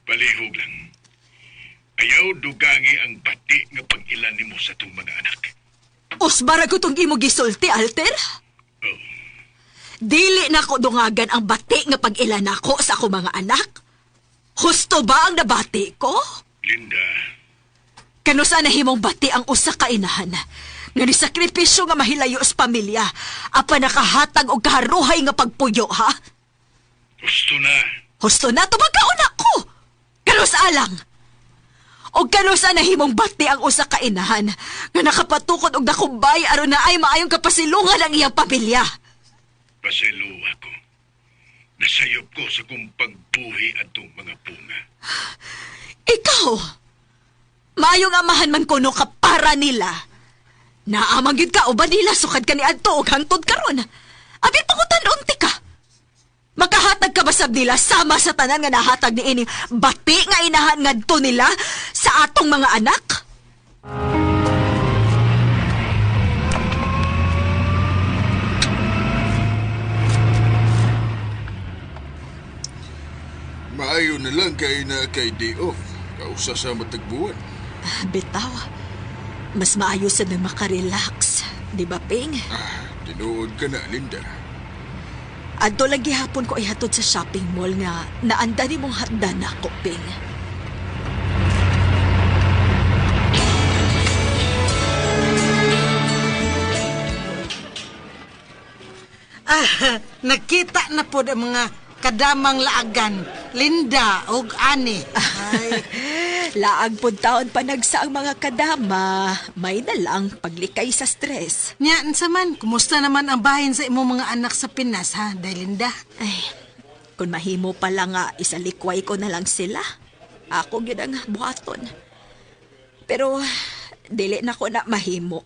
Palihog lang. Ayaw dugangi ang bati nga pag-ilan nimo sa atong mga anak. Usbara ko tong imo gisulti, Alter. Oh. Dili na ko dungagan ang bati nga pag-ilan nako sa akong mga anak. Husto ba ang nabati ko? Linda. Kanusa nahimong bati ang usa ka inahan nga nisakripisyo nga mahilayo sa pamilya apan nakahatag og kaharuhay nga pagpuyo, ha? Husto na. Husto na tubag kauna ko. Kanusa lang. Og kanusa nahimong bati ang usa ka inahan nga nakapatukod og dakumbay aron na ay maayong kapasilungan ang iyang pamilya. Pasayloa ko. Nasayop ko sa kong pagbuhi atong mga bunga. Ikaw, maayong amahan man kuno ka para nila. Naamang gyud ka o ba nila sukad ka ni adto og hangtod karon. Abi pangutan-unti ka. Makahatag ka ba sab nila sama sa tanan nga nahatag ni ini bati nga inahan ngadto nila sa atong mga anak? Maayo na lang kay na kay day off. Kausa sa matagbuwan. Bitaw, mas maayo sa na makarelax. Di ba, Ping? Ah, tinuod ka na, Linda. Adto lagi hapon ko ay hatod sa shopping mall nga naanda ni mong hatdan ako, Ping. Ah, nakita na po ang mga kadamang laagan, Linda ug Ani. Ay. Laag po taon pa nagsa ang mga kadama. May nalang paglikay sa stress. Nya, unsa man, kumusta naman ang bahin sa imong mga anak sa Pinas, ha, Day Linda? Ay, kung mahimo pala nga, isalikway ko na lang sila. Ako gyud ang buhaton. Pero, dili na ko na mahimo.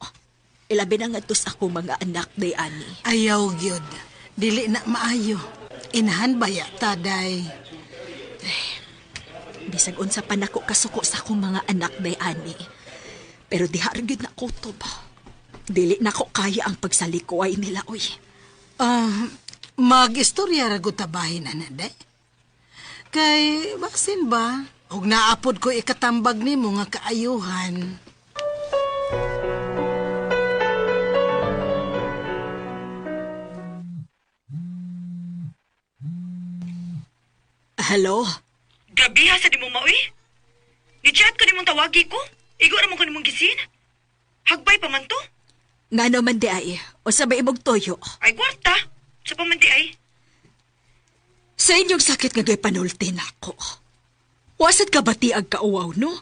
Ilabi na nga tos ako mga anak, Day Ani. Ayaw gyud. Dili na maayo. Inahan ba ya, taday? Ay, bisag unsa pa nako kasuko sa akong mga anak, Day Ani. Pero diha ra gyud na kutob. Dili na ko kaya ang pagsalikuay nila, oy. Mag-istorya ra gud tabahin ana, day. Kay baksin ba? Og naapod ko ikatambag nimo nga kaayuhan. Hello? Gabi ha sa di mo maoy. Ni-chat ko nimong tawagi ko. Igo ra man ko nimong gisin. Hagbay pa man to. Nga naman di ay. O sa ba imong toyo? Ay kwarta. Sa pa man di ay. Sa inyong sakit nga gay panulti nako. Wasad ka bati ang kauwaw, no?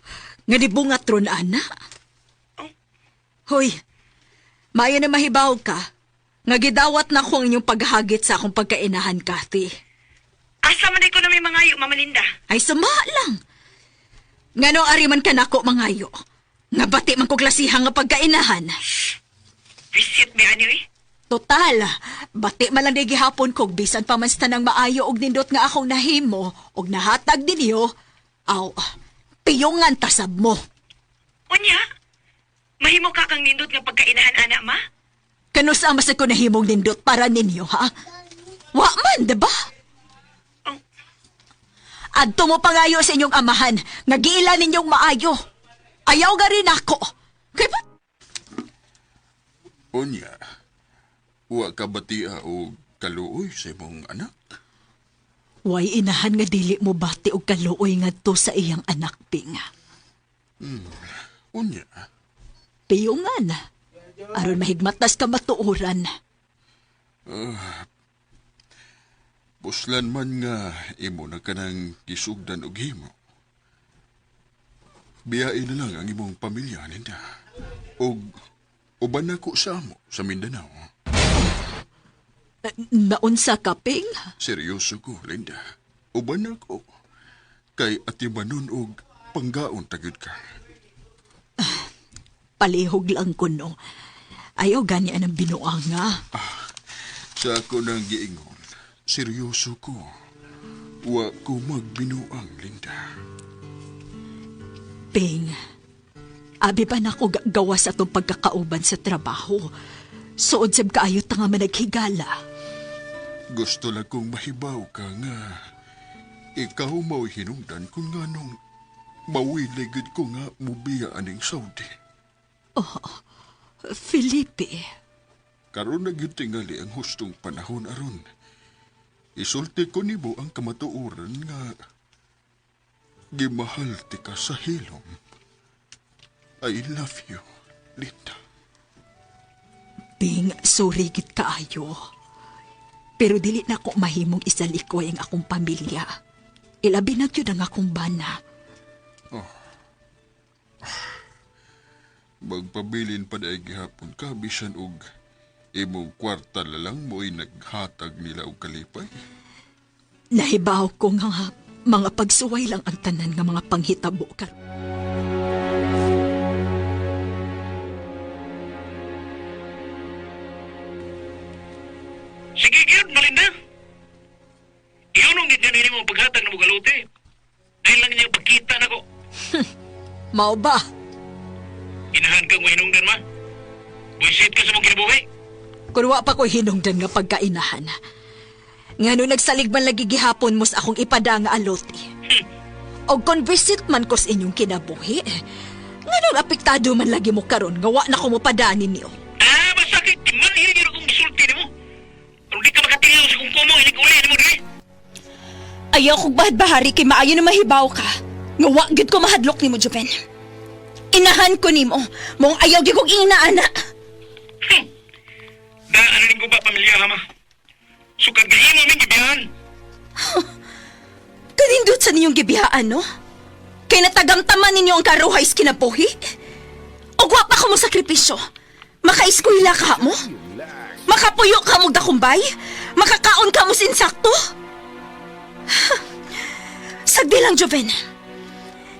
Nga di bungat ron, ana. Hoy, maayo na mahibaw ka. Nga gidawat na ko ang inyong paghagit sa akong pagkainahan, Kathy. Asa man ko na may mangayo, Mama Linda? Ay, suma lang. Ngano ari man ka nako mangayo. Nga bati man ko klasihan nga pagkainahan. Visit mi ani eh. Total, bati man lang di gihapon kog bisan pa man sa tanang maayo og nindot nga akong nahimo og nahatag ninyo, aw, piyongan tasab mo. Unya, mahimo ka kang nindot nga pagkainahan, ana, ma? Kanus ama sa ko nahimong nindot para ninyo, ha? Wa man, diba? Adto mo pangayo sa inyong amahan, nga giila ninyong maayo. Ayaw ga rin ako. Kay ba? Unya, wa ka batia og kaluoy sa imong anak? Way inahan nga dili mo bati og kaluoy ngadto sa iyang anak, Ping. Unya, Piyungan. Aron mahigmatas ka matuoran. Puslan man nga imo na kanang gisugdan og himo. Biyain na lang ang imong pamilya, Linda. Og uban na ko sa amo sa Mindanao. Naunsa ka, Ping? Seryoso ko, Linda. Uban na ko. Kay atimanon og panggaon tagyod ka. Palihog lang ko, no. Ayaw gani ang binuang nga. Sa ako nang giingon, seryoso ko. Wa ko magbinuang, Linda. Ping, abi pa na ako gawa sa atong pagkakauban sa trabaho. Suod sab kaayo ta nga managhigala. Gusto lang kong mahibaw ka nga ikaw mao'y hinungdan kung nganong mawiligid ko nga mubiya aning Saudi. Oh, Felipe. Karon na gyud tingali ang hustong panahon aron. Isulti ko nimo ang kamatuoran nga gimahal ti ka sa hilom. I love you, Linda. Ping, sorry gid kaayo. Pero dili na ko mahimong isalikoy ang akong pamilya. Ilabi na gyud ang akong bana. Oh. Magpabilin pa na gihapon ka bisan og imong kwarta lang mo'y naghatag nila og kalipay. Nahibaw ko nga mga pagsuway lang ang tanan nga mga panghitabo ka. Sige, gyud, Malinda. Iyon ang ganyan mo paghatag na mugaluti. Dahil lang niya pagkita na ko. Mao ba? Inahan kang mahinungdan, ma. Buisit ka sa mong kinabuhi. Kun wa pa ko'y hinungdan nga pagkainahan. Nga no nagsalig man lagi gihapon mo sa akong ipada nga aloti. Og kon visit man ko sa inyong kinabuhi, nga nung apektado man lagi mo karon nga wa na ko mopada ninyo. Ah, masakit. Manhil yun akong gisulti nimo. Kung di ka makatingaw sa kung kumo, inig-uli nimo diri. Ayaw kong bahad-bahari kay maayo na mahibaw ka. Nga wa gyud ko mahadlok nimo, Juven. Inahan ko nimo, mong ayaw gyud kong inaana. Daan ning ko ba pamilya, ha, ma? Sukad nga imo ming gibiyahan. Kanindot sa ninyong gibihaan, no? Kay natagamtaman ninyo ang karuhay sa kinabuhi? O wa pa ko mo sakripisyo? Makaeskwela ka mo? Makapuyo ka mo dakumbay? Makakaon ka mo sinsakto? Sagdi lang, Joven.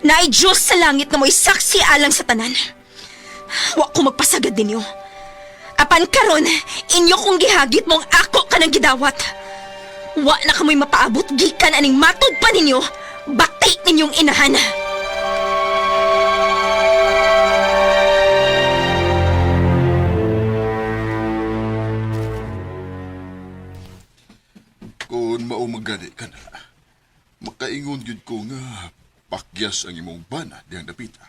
Naay Diyos sa langit na mo'y saksi alang sa tanan. Wa ko magpasagad ninyo. Apan karon, inyo kong gihagit mong ako ka ng gidawat. Wa na kamoy mapaabot gikan aning matod pa ninyo, bati ninyong inahan. Kung maumagani ka na, makaingon gyud ko nga pakyas ang imong bana diyang dapita.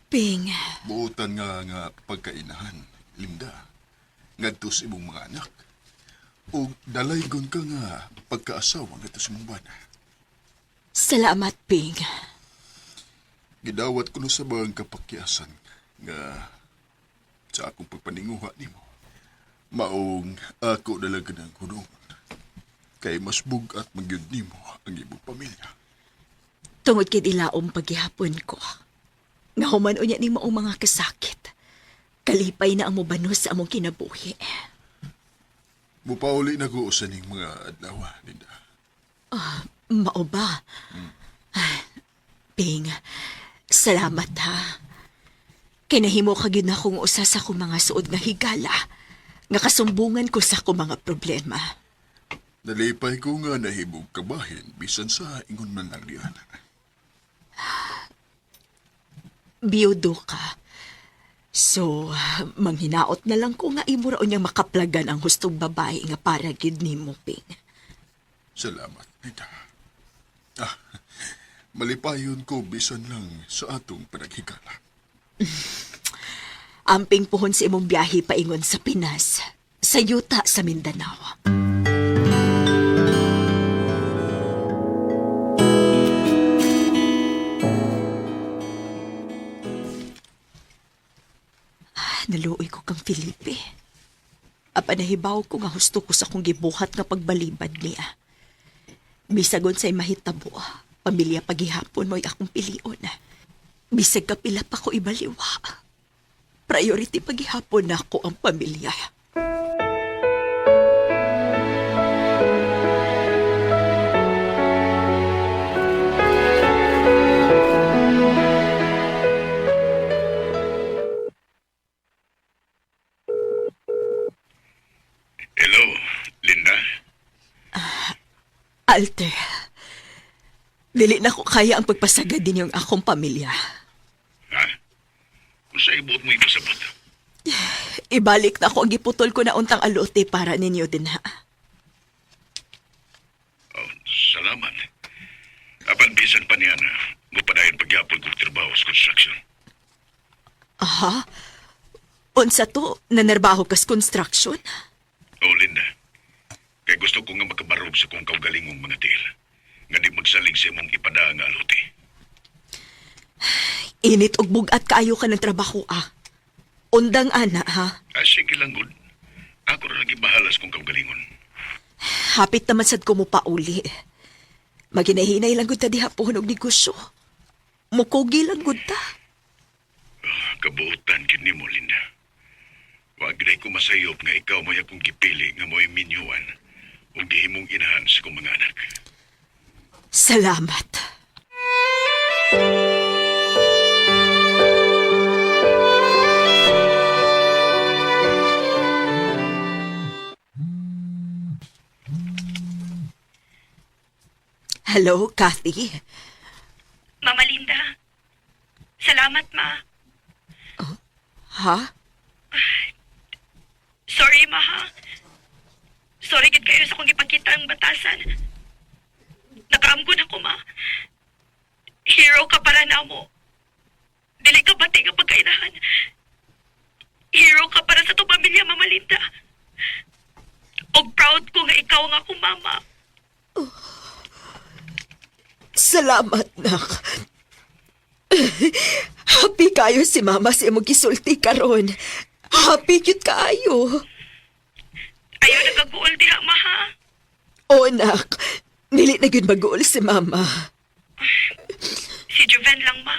Ping. Buotan nga nga pagkainahan, Linda, ngadto sa imong mga anak. O dalaygon ka nga pagkaasawa ngadto sa imong bana. Salamat, Ping. Gidawat ko no sa bang kapakyasan nga sa akong pagpaninguha nimo. Maong ako dalaga ng hunong. Kay mas bugat magyud nimo ang imong pamilya. Tungod kay ilaom paghihapon ko. Nga human unya ni maong mga kasakit. Kalipay na ang mubanos sa among kinabuhi. Mupauli na ko sa ning mga adlaw, Linda. Ah, mao ba? Ay, Ping, salamat ha. Kinahimo ka gyud na akong usa sa akong mga suod nga higala nga kasumbungan ko sa akong mga problema. Nalipay ko nga nahimog kabahin bisan sa ingon man lang diyan. Biyudo ka. So, manghinaot na lang ko nga imo ra unyang makaplagan ang hustong babae nga para gyud nimo, Ping. Salamat, Linda. Ah, malipayon ko bisan lang sa atong panaghigala. Amping puhon sa imong biyahe paingon sa Pinas, sa yuta sa Mindanao. Ah, naluoy ko kang Felipe. Apan nahibaw ko nga husto ko sa akong gibuhat nga pagbalibad niya. Bisagon sa'y mahitabo, pamilya paghihapon mo'y akong pilion. Bisag kapila pa ko ibaliwa. Priority paghihapon nako ang pamilya. Hello, Linda. Alter, dili na ko kaya ang pagpasagad din yung akong pamilya. Ha? Kung sa ibuot mo ipasabot. Ibalik na ako ang giputol ko na untang alote para ninyo din ha. Oh, salamat. Apan bisan pa niya na mupadayon pagyapon kong trabaho sa construction. Aha. Unsa to, nanarbaho kas construction? Oh, Linda. Kay gusto ko nga makabarog sa kong kaugalingong mga tiil. Nga di magsalig sa imong ipada nga aluti. Init og bugat kaayo ka ng trabaho ah. Undang ana ha. Ah, sige lang, good. Ako ra lagi bahala sa kong kaugalingon. Hapit naman sad ko mo pauli. Maginahinay lang gud ta diha pohon og negosyo. Mukugi lang gud ta. Kabuotan gid nimo, Linda. Wag gid ko masayop nga ikaw mo'y akong gipili nga mo'y minyuan ug gihimong inahan sa kong mga anak. Salamat. Hello, Kathy. Mama Linda, salamat ma. Ha? Sorry ma ha. Sorry gid kayo sa kong ipakita ang batasan. Nakaamgon ako ma. Hero ka para na mo. Dili ka bati nga pagkainahan. Hero ka para sa itong pamilya, Mama Linda. Og proud ko nga ikaw ang akong mama. Salamat, nak. Happy kayo si mama sa imong gisulti karon. Happy cute kaayo. Ayaw nagkaguol diha, ma ha. O, nak. Dili na gyud mag-uol si mama. Si Joven lang, ma.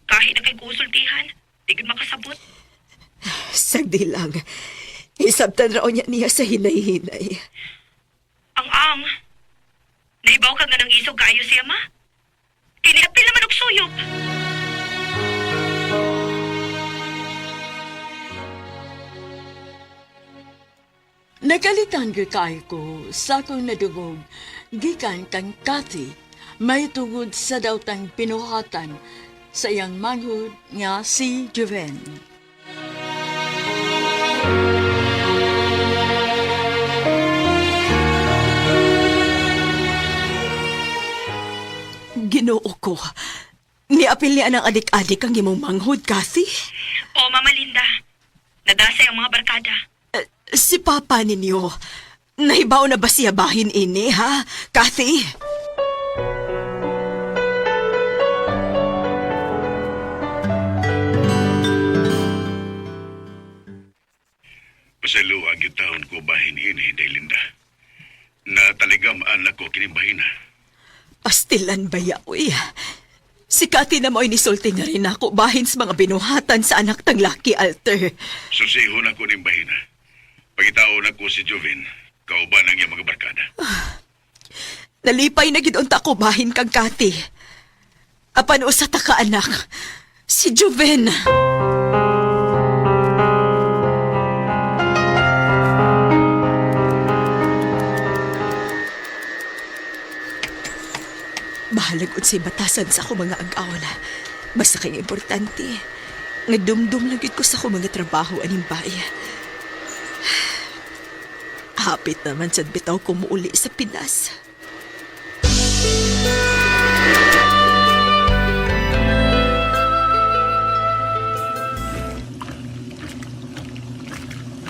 Kahit na kay kusultihan, di gud makasabot. Sagdi lang. Isabtan raw niya niya sa hinay-hinay. Ang ang. Naibaw ka nga ng isog kaayo siya, ma. Kiniapil naman og suyop. Nagalitan gyud kaayo ko sa akong nadungog gikan kang Kathy may tungod sa daotang pinuhatan sa iyang manghud nga si Juven. Ginoo ko. Niapil niya ng adik-adik ang imong manghud, Kathy. O, Mama Linda. Nadasay ang mga barkada. Si Papa ninyo. Nahibaw na ba siya bahin ini, ha? Kathy? Pasaylo ang taon ko bahin ini, Day Linda. Nataligam anak ko kini bahina. Pastilan ba ya, uy? Si Kati na mo'y nisulti nga rin ako bahin sa mga binuhatan sa anak tang laki, Alter. Susihon ako ning bahina. Pagitaon ako si Jovin, kauban ang iyang mga barkada. Nalipay na gid unta ko bahin kang Kati. Apan usa ta ka anak, si Joven. Bahalag unsay batasan sa ako mga agaw na. Basta kay importante. Nga dumdum lang gid ko sa ako mga trabaho aning bay. Hapit naman sad bitaw ko muuli sa Pinas.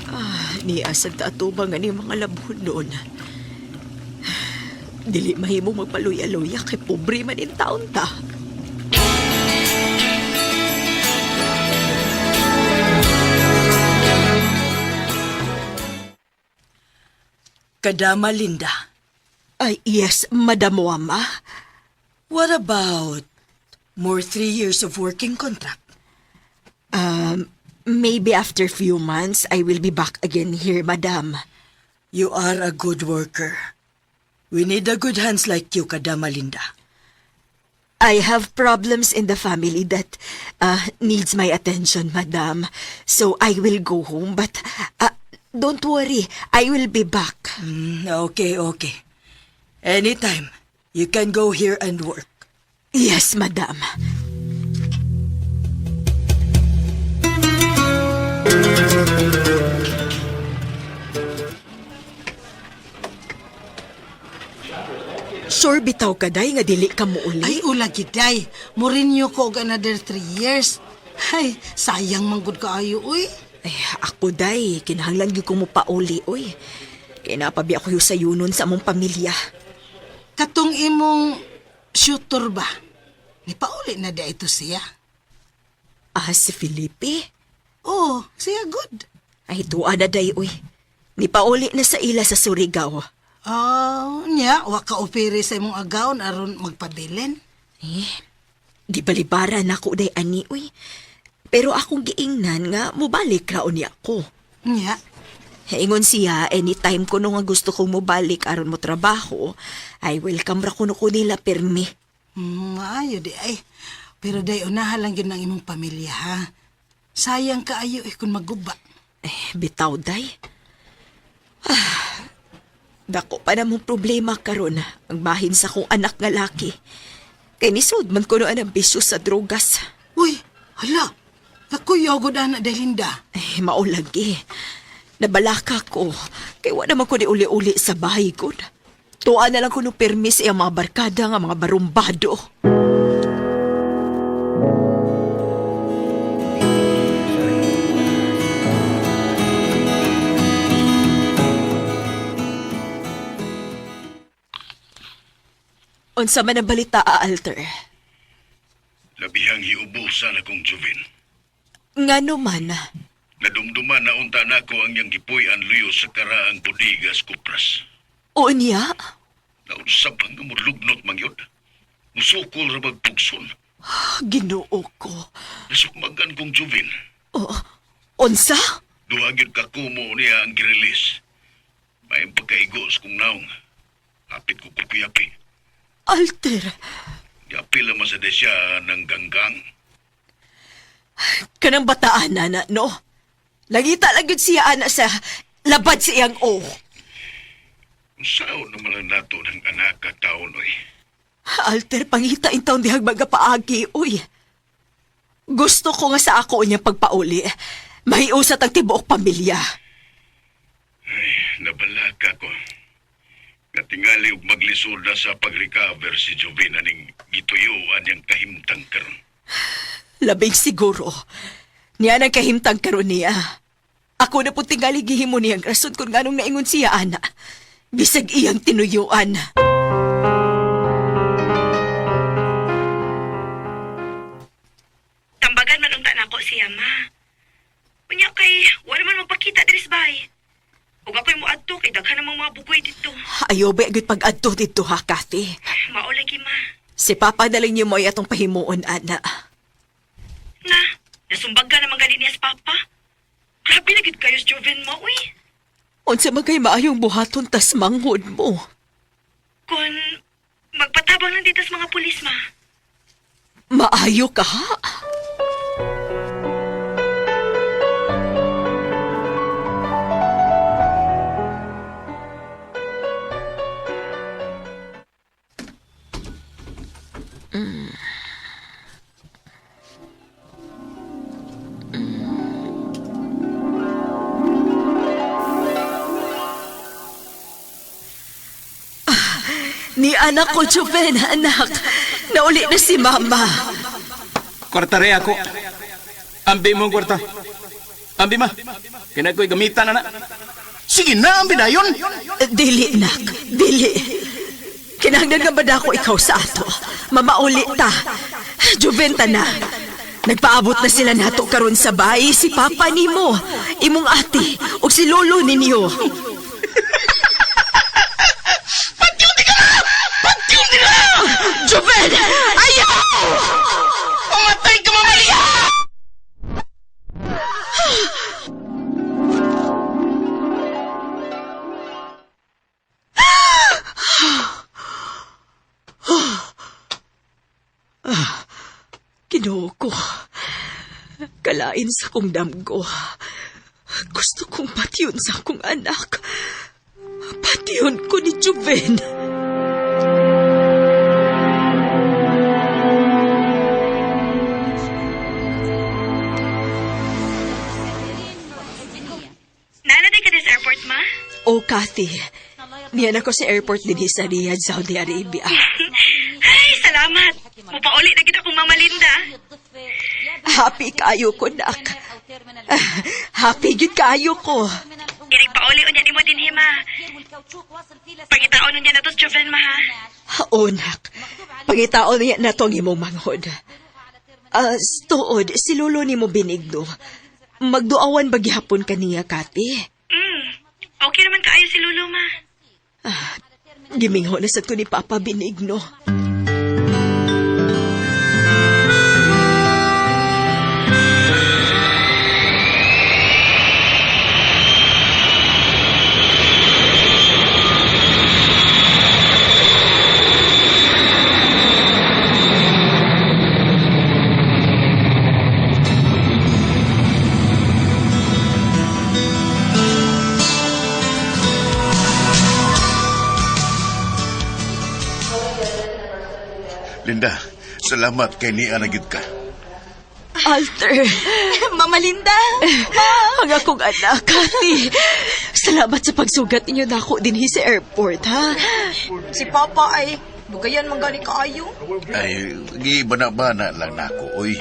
Ah, niya sad ta atubang ani mga labhon noon. Dili mahimo magpaluya-luya kay pobre man in taon ta. Kadama, Linda. Ay, yes, Madam Wama. What about more 3 years of working contract? Maybe after few months, I will be back again here, Madam. You are a good worker. We need a good hands like you, Kadama Linda. I have problems in the family that needs my attention, Madam. So I will go home, but don't worry, I will be back. Okay, okay. Anytime, you can go here and work. Yes, Madam. Sure bitaw ka, day, nga dili ka muuli. Ay, ula giday. Murinyo ko og another 3 years. Ay, sayang manggod kaayo, uy. Ay, ako, day, kinahanglan gyud ko mo pauli, uy. Kay napabi ako yung sayunon sa among pamilya. Katong imong shooter ba? Nipauli na di ito siya. Ah, si Felipe? Oo, siya good. Ay, tuwa na, day, uy. Nipauli na sa ila sa Surigao. Ah, nya, wa ka opere sa imong agaon aron magpabilin. Eh, di balibara na ako, day, ani, uy. Pero akong giingnan nga, mubalik raon niya ako. Nya, Ingon siya, anytime ko nga gusto kong mubalik aron mo trabaho, ay welcome ra kuno ko nila permi. Maayo di ay. Pero day unahan lang yun ang imong pamilya ha. Sayang kaayo eh kung maguba. Eh, bitaw, day. Ah, dako pa namong problema karon ang bahin sa kong anak nga laki. Kay nisud man kuno ang bisyo sa drogas. Uy, hala. Nakuyaw gud ana Delinda. Eh, maulagi. Nabalaka ko. Kay wa naman ko ni uli-uli sa bahay ko. Tuwa na lang ko no permis ang mga barkada nga mga barumbado. Unsa man ang balita, Alter? Labihang hiubusan akong Jovin. Ngano man, Nadumduman na unta nako ang iyang gipuy-an luyo sa karaang bodegas Kupras. O niya? Naunsa pa nga mulugnot man yun. Musukol ra magpugson. Ginoo ko. Nasukmagan kong Jovin. Oh, unsa? Duha gyud ka kumo niya ang girelease. May pagkaigos kong naong. Hapit ko kukuyapi. Alter, Giapil naman sa desya ng ganggang. kanang bataan na, no? Langita lang yun siya, ana, sa labad sa iyang o. Sao naman lang nato ng anak at taon, oy. Alter, pangita in taon dihag magapaagi, uy. Gusto ko nga sa ako niya pagpauli. Mahiusat ang tibuok pamilya. Ay, nabalaka ko. Katingali og maglisod na sa pag-recover si Jovina ning gituyuan niyang kahimtang karon. Labing siguro. Niya nang kahimtang karon niya. Ako na po tingali gihimo niyang rason kung nganong naingon siya, ana. Bisag iyang tinuyuan. Tambagan man unta nako siya, ma. Unya kay wala man magpakita diri sa bahay. Ug ako'y moadto kay daghan namang mga bugoy dito. Ayaw ba agad pag-adto dito ha, Kathy? Mao lagi, ma. Si Papa na lang niyo mo ay atong pahimuon, ana. Na, nasumbag ka naman gani niya sa Papa. Grabe na gid kayo sa Joven mo, uy. Unsa man kay maayong buhaton tas manghod mo. Kung magpatabang lang dito sa mga pulis, ma. Maayo ka ha? Ni anak ko, Joven, anak. Nauli na si Mama. Kwarta re ako. Ambi mo ang kwarta. Ambi ma. Kaya ko'y gamitan na na. Sige na, ambi dayon. Dili, nak. Dili. Kinahanglan nga ba dako ikaw sa ato? Mamauli ta. Juventa na. Nagpaabot na sila nato karon sa bahay si Papa nimo, imong ate, ug si Lolo ninyo. Patyong nila! Juven! Ayaw! Pamatay ka, Mamalia! Ginoo ko. Kalain sa kong damgo. Gusto kong patyon sa akong anak. Patyon ko ni Juven. Nanaday ka sa airport, ma? Oh, Kathy. Niyan ako sa airport din sa Riyadh, Saudi Arabia. Ay, salamat. Mupauli na kita kong Mama Linda. Happy kayo ko, nak. Happy gyud kayo ko. Inig pauli unya nimo dinhi, ma. Pangitaon unya na to sa Joven, ma, ha? Oo, nak. Pangitaon niya na to ang imong manghod. Ah, tuod, si lolo ni mo Benigno. Magduawan ba gihapon kaniya, Kathy? Okay naman kaayo si Lolo, ma. Ah, gimingho na sad ko ni Papa Benigno. Linda, salamat kay niya na gid ka. Alter! Mama Linda! Ang akong anak, Kathy. Salamat sa pagsugat ninyo nako dinhi sa airport, ha? Si Papa ay dugayan man gani kaayo. Ay, gibana-bana lang nako, oy.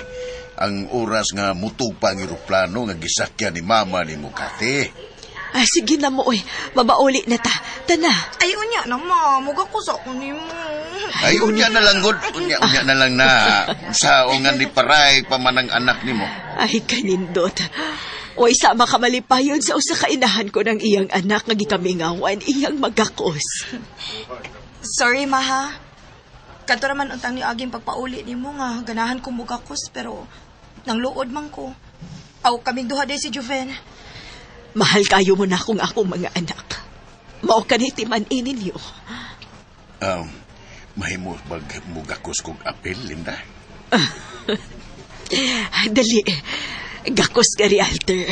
Ang oras nga mutug pa ang eroplano nga gisakyan ni mama ni mo, Kate. Ay, sige na mo, oy. Mabauli na ta. Tana. Ay unya na ma, muga ko sa ako nimo. Ay, unya na lang, god. Unya, unya na lang na. Sa ungan ni Paray, pamanang anak nimo. Ay, kanindot. Way sama ka malipayon sa usa ka inahan ko ng iyang anak nga gikamingawan, iyang magakos. Sorry ma ha. Kadto raman untang ni aging pagpauli nimo nga ganahan ko mugakos pero nangluod man ko. Aw kaming duha day si Juven. Mahal kayo mo na akong akong mga anak. Mao ka ni timan-in ninyo. Mahimo bag mugakos kog apel, Linda? Dali. Gakos ka ri, Alter.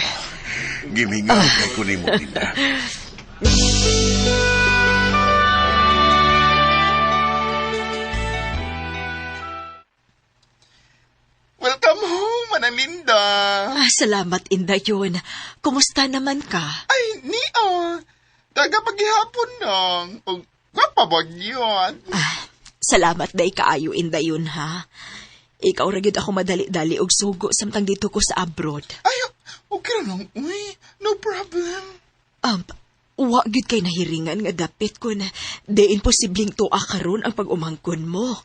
Gimingaw kay ko nimo, Linda. Welcome home, Manang Linda. Ah, salamat, Indayon. Kumusta naman ka? Ay, niya. Taga paghihapon nang. Og gwapa ba yun? Ah, salamat day kaayo, Indayon, ha? Ikaw ra gyud ako madali-dali og sugo samtang dito ko sa abroad. Ay, okay ra lang. Uy, no problem. Wa gyud kay nahiringan nga dapit ko na di imposibleng tuwa karon ang pag-umangkon mo.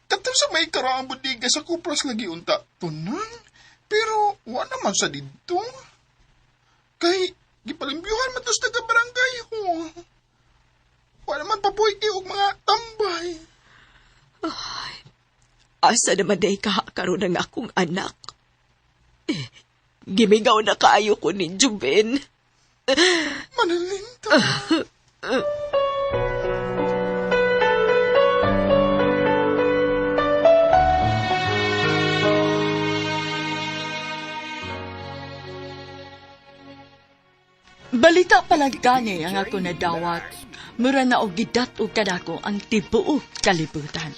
Kato sa may karaang bodega sa Kupras lagi unta tunang. Pero wa naman sa didto. Kay gipalimbiyuhan man to sa taga barangay ho. Wa naman papuy og mga tambay. Asa naman day karon ang akong anak. Eh, gimingaw na kaayo ko ni Juben. Manalinda. Balita pala gani ang ako nadawat. Mura na og gidat-og kanako ang tibuok kalibutan.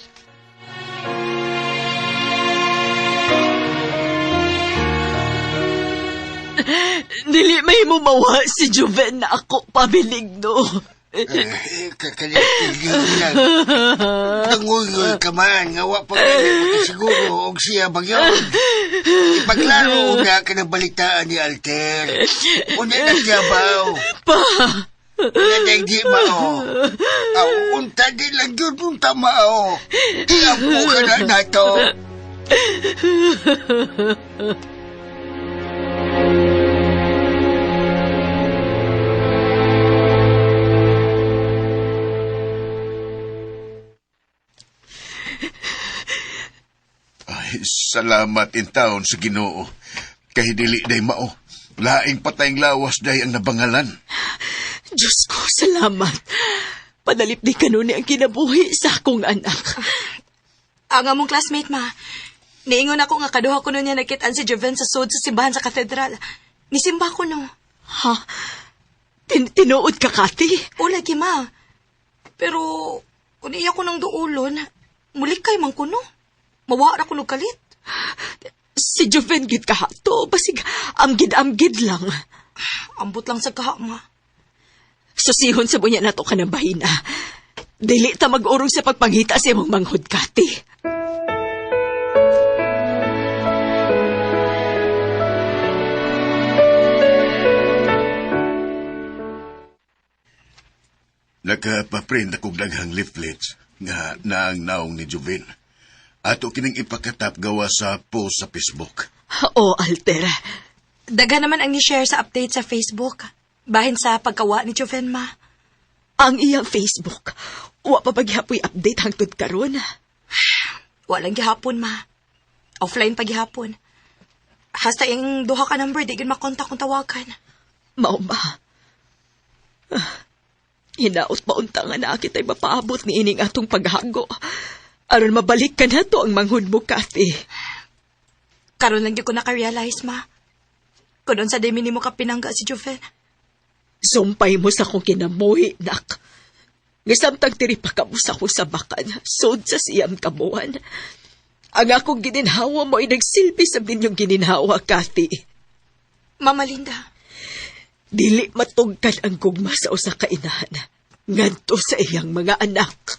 Dili may mawa si Juven na ako pabiligno. Kakaligil lang. Tanguyol ka man, nga wa pa gani makasiguro og siya bagyon. Ipaglaro na ka ng balitaan ni Alter. Una na siya baw. Pa! Una na hindi mao. Aw, unta di lang yun, unta mao. Iampo ka na nato. Ay, salamat in taon sa Ginoo. Kay dili day mao. Laing patayng lawas day ang nabangalan. Diyos ko, salamat. Padalip ni kanuni ang kinabuhi sa akong anak. Ang among classmate, ma. Niingon ako nga kaduha ko nun niya nakitaan si Joven sa sod sa simbahan sa katedral. Nisimba ko no. Ha? Tinuod ka, Kati? O lagi, ma. Pero, kung iya ko ng duulon, muli kay man ko no. Mawa ra ko og kalit. Si Joven gid ka to, basig amgid-amgid lang. Ambot lang sa kaha, ma. Susihon sa bunya nato ka ng bahina. Dili ta mag-urong sa pagpangita sa imong manghod, Kati. Nakapaprint akong daghang leaflets nga naang naong ni Juvin. Ato kining ipakatap gawa sa post sa Facebook. Oh, Alter. Daghan naman ang ni-share sa update sa Facebook. Bahin sa pagkawa ni Joven, ma. Ang iyang Facebook, wa pa paghapoy update hangtod karon. Walang gihapon, ma. Offline pa gihapon. Hasta yung duha ka number, di gyud makontak kung tawagan. Mao ba? Hinaot pa unta nga naa kita'y mapaabot ni ining atong paghago. Aron mabalik ka na to ang manghud mo, Kathy. Karon lang gyud ko naka-realize, ma. Kung unsa day minimo ka pinangga si Joven. Sumpay mo sa akong kinamuhi, nak. Ngisamtang diri pa kamo sa akong sabakan, sod sa siyam kabuan. Ang akong gininhawa mo ay nagsilbi sa ninyong gininhawa, Kathy. Mama Linda. Dili matugkad ang gugma sa usa ka inahan ngadto sa iyang mga anak.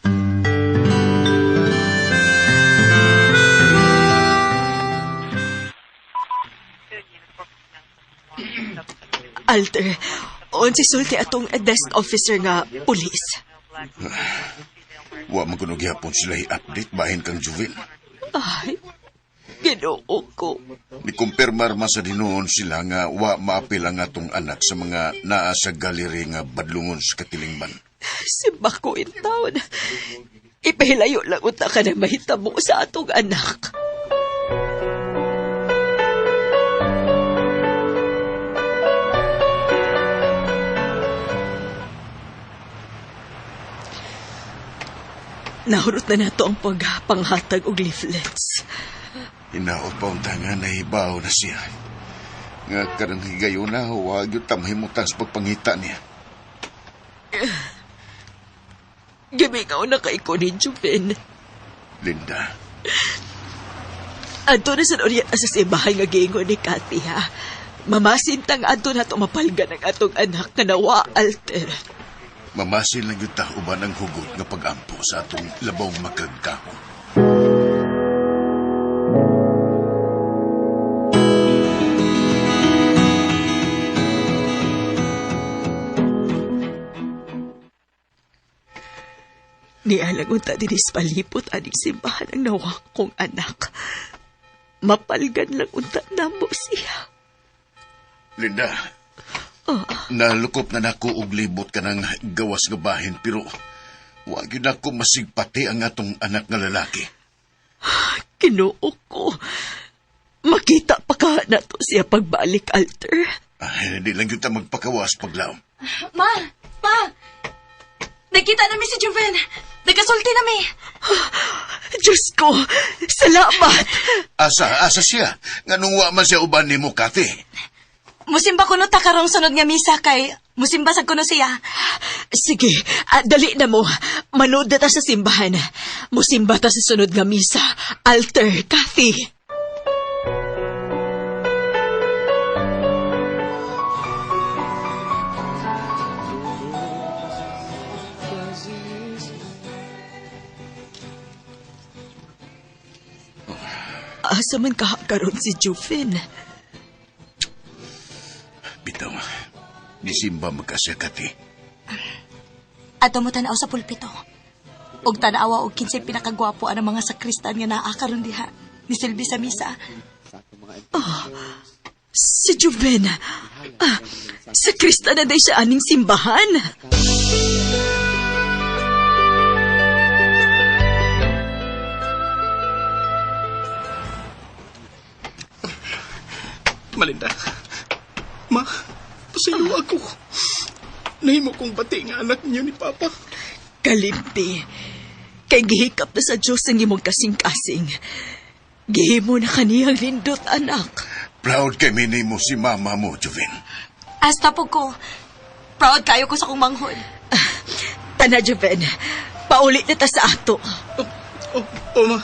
Alter, unsi sulti atong desk officer nga pulis. Wa man kuno gihapon sila i-update bahin kang Juvin. Ay, Ginoo ko. Nikumpirmar man sa dinuon sila nga wa maapil ang atong anak sa mga naa sa galeri nga badlungon sa katilingban. Simba ko in town. Ipahilayo lang unta ka na mahitabo sa atong anak. Nahurot na nato ang pagpanghatag og leaflets. Hinaot pa unta nga nahibaw na siya. Nga karang higayon na, huwag yung tamhimutan sa pagpangita niya. Gimingaw na kay ko ni Juven. Linda. Adto na sa unya sa simbahan nga giingon ni Kathy, ha? Mamasintang adto na mapalgan ang atong anak nga nawa, Alter. Mamasin lang yung uban ang hugot nga pag-ampo sa atong labaw makagkaho. Nialang unta dinis palipot aning simbahan ang nawa kong anak. Mapalgan lang unta namo siya. Linda, nalukop na nako og libot ka ng gawas nga bahin pero wa gyud nako masigpati ang atong anak nga lalaki. Kinuo ko. Makita pa ka na to siya pagbalik, Alter. Ay, hindi lang kita magpakawas paglaom. Ma! Pa! Nakita nami si Juven. Nagkasulti nami. Diyos ko, salamat. Asa, asa siya. Nganong wa man siya uban nimo, Kathy. Musimba kuno ta karong sunod nga misa kay musimba sa kuno siya. Sige, dali na mo. Manood na ta sa simbahan. Musimba ta sa sunod nga misa. Alter, Kathy. Asa man ka karon si Jufin? Bitaw, nisimba magka siya, Kathy. Ato mo tanaw sa pulpito. Og tanawa og kinsay pinakagwapo ang mga sakristan nga naa karon diha. Nisilbi sa misa. Oh, si Juven. Ah, sa Krista na day siya aning simbahan. Malinda. Ma, pasaylo ako. Nahimo kong bati nga anak niyo ni Papa. Kalimpi. Kay gihikap na sa Diyos ang imong kasing-kasing. Gihimo na kaniyang lindot, anak. Proud kay nimo si mama mo, Jovin. Hasta po ko. Proud kayo ko sa kong manghod. Tana, Juven. Pauli na ta sa ato. Oh, oh ma.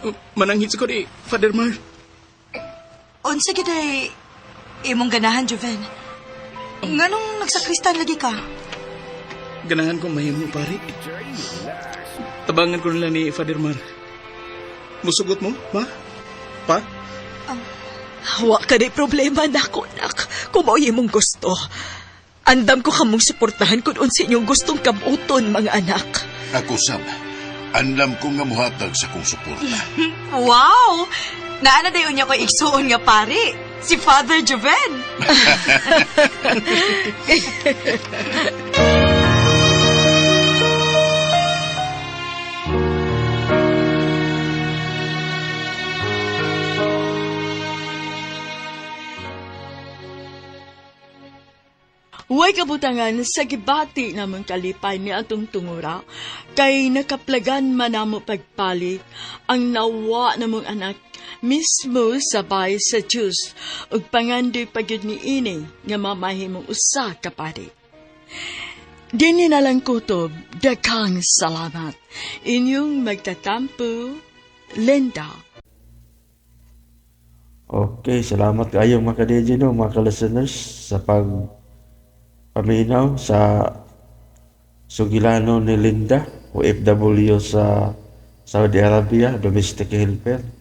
Oh, mananghit ko ni Father Mar. Unsa gid ay imong ganahan, Juven? Nganong nagsakristan lagi ka? Ganahan ko mahimo, pare. Tabangan ko nila ni Father Mar. Musugot mo, ma? Pa? Wa ka na problema nako, nak. Kung mao imong gusto. Andam ko kamong suportahan kung unsa inyong gustong kabuton, mga anak. Ako sab, anlam ko nga muhatag sa kong suporta. Wow! Naana dayon niya ko igsuon nga pare. Si Father Juven. Huwag kabutangan sa gibati namang kalipay ni atong tungura, kay nakaplagan man namo pagpalit ang nawa namong anak mismo sabay sa Diyos ug pangandoy pagyud ni ini nga mamahimong usa ka pari. Dini na lang kutob, daghang salamat. Inyong magtatampo, Linda. Okay, salamat kayo mga ka-DJ, no, mga ka-listeners sa pagpaminaw sa sugilano ni Linda, OFW sa Saudi Arabia, domestic helper.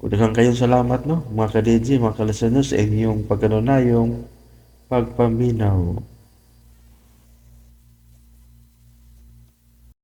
O daghang kayong salamat, no, mga ka-DJ, mga ka-listeners sa inyong pagkanunayong pagpaminaw.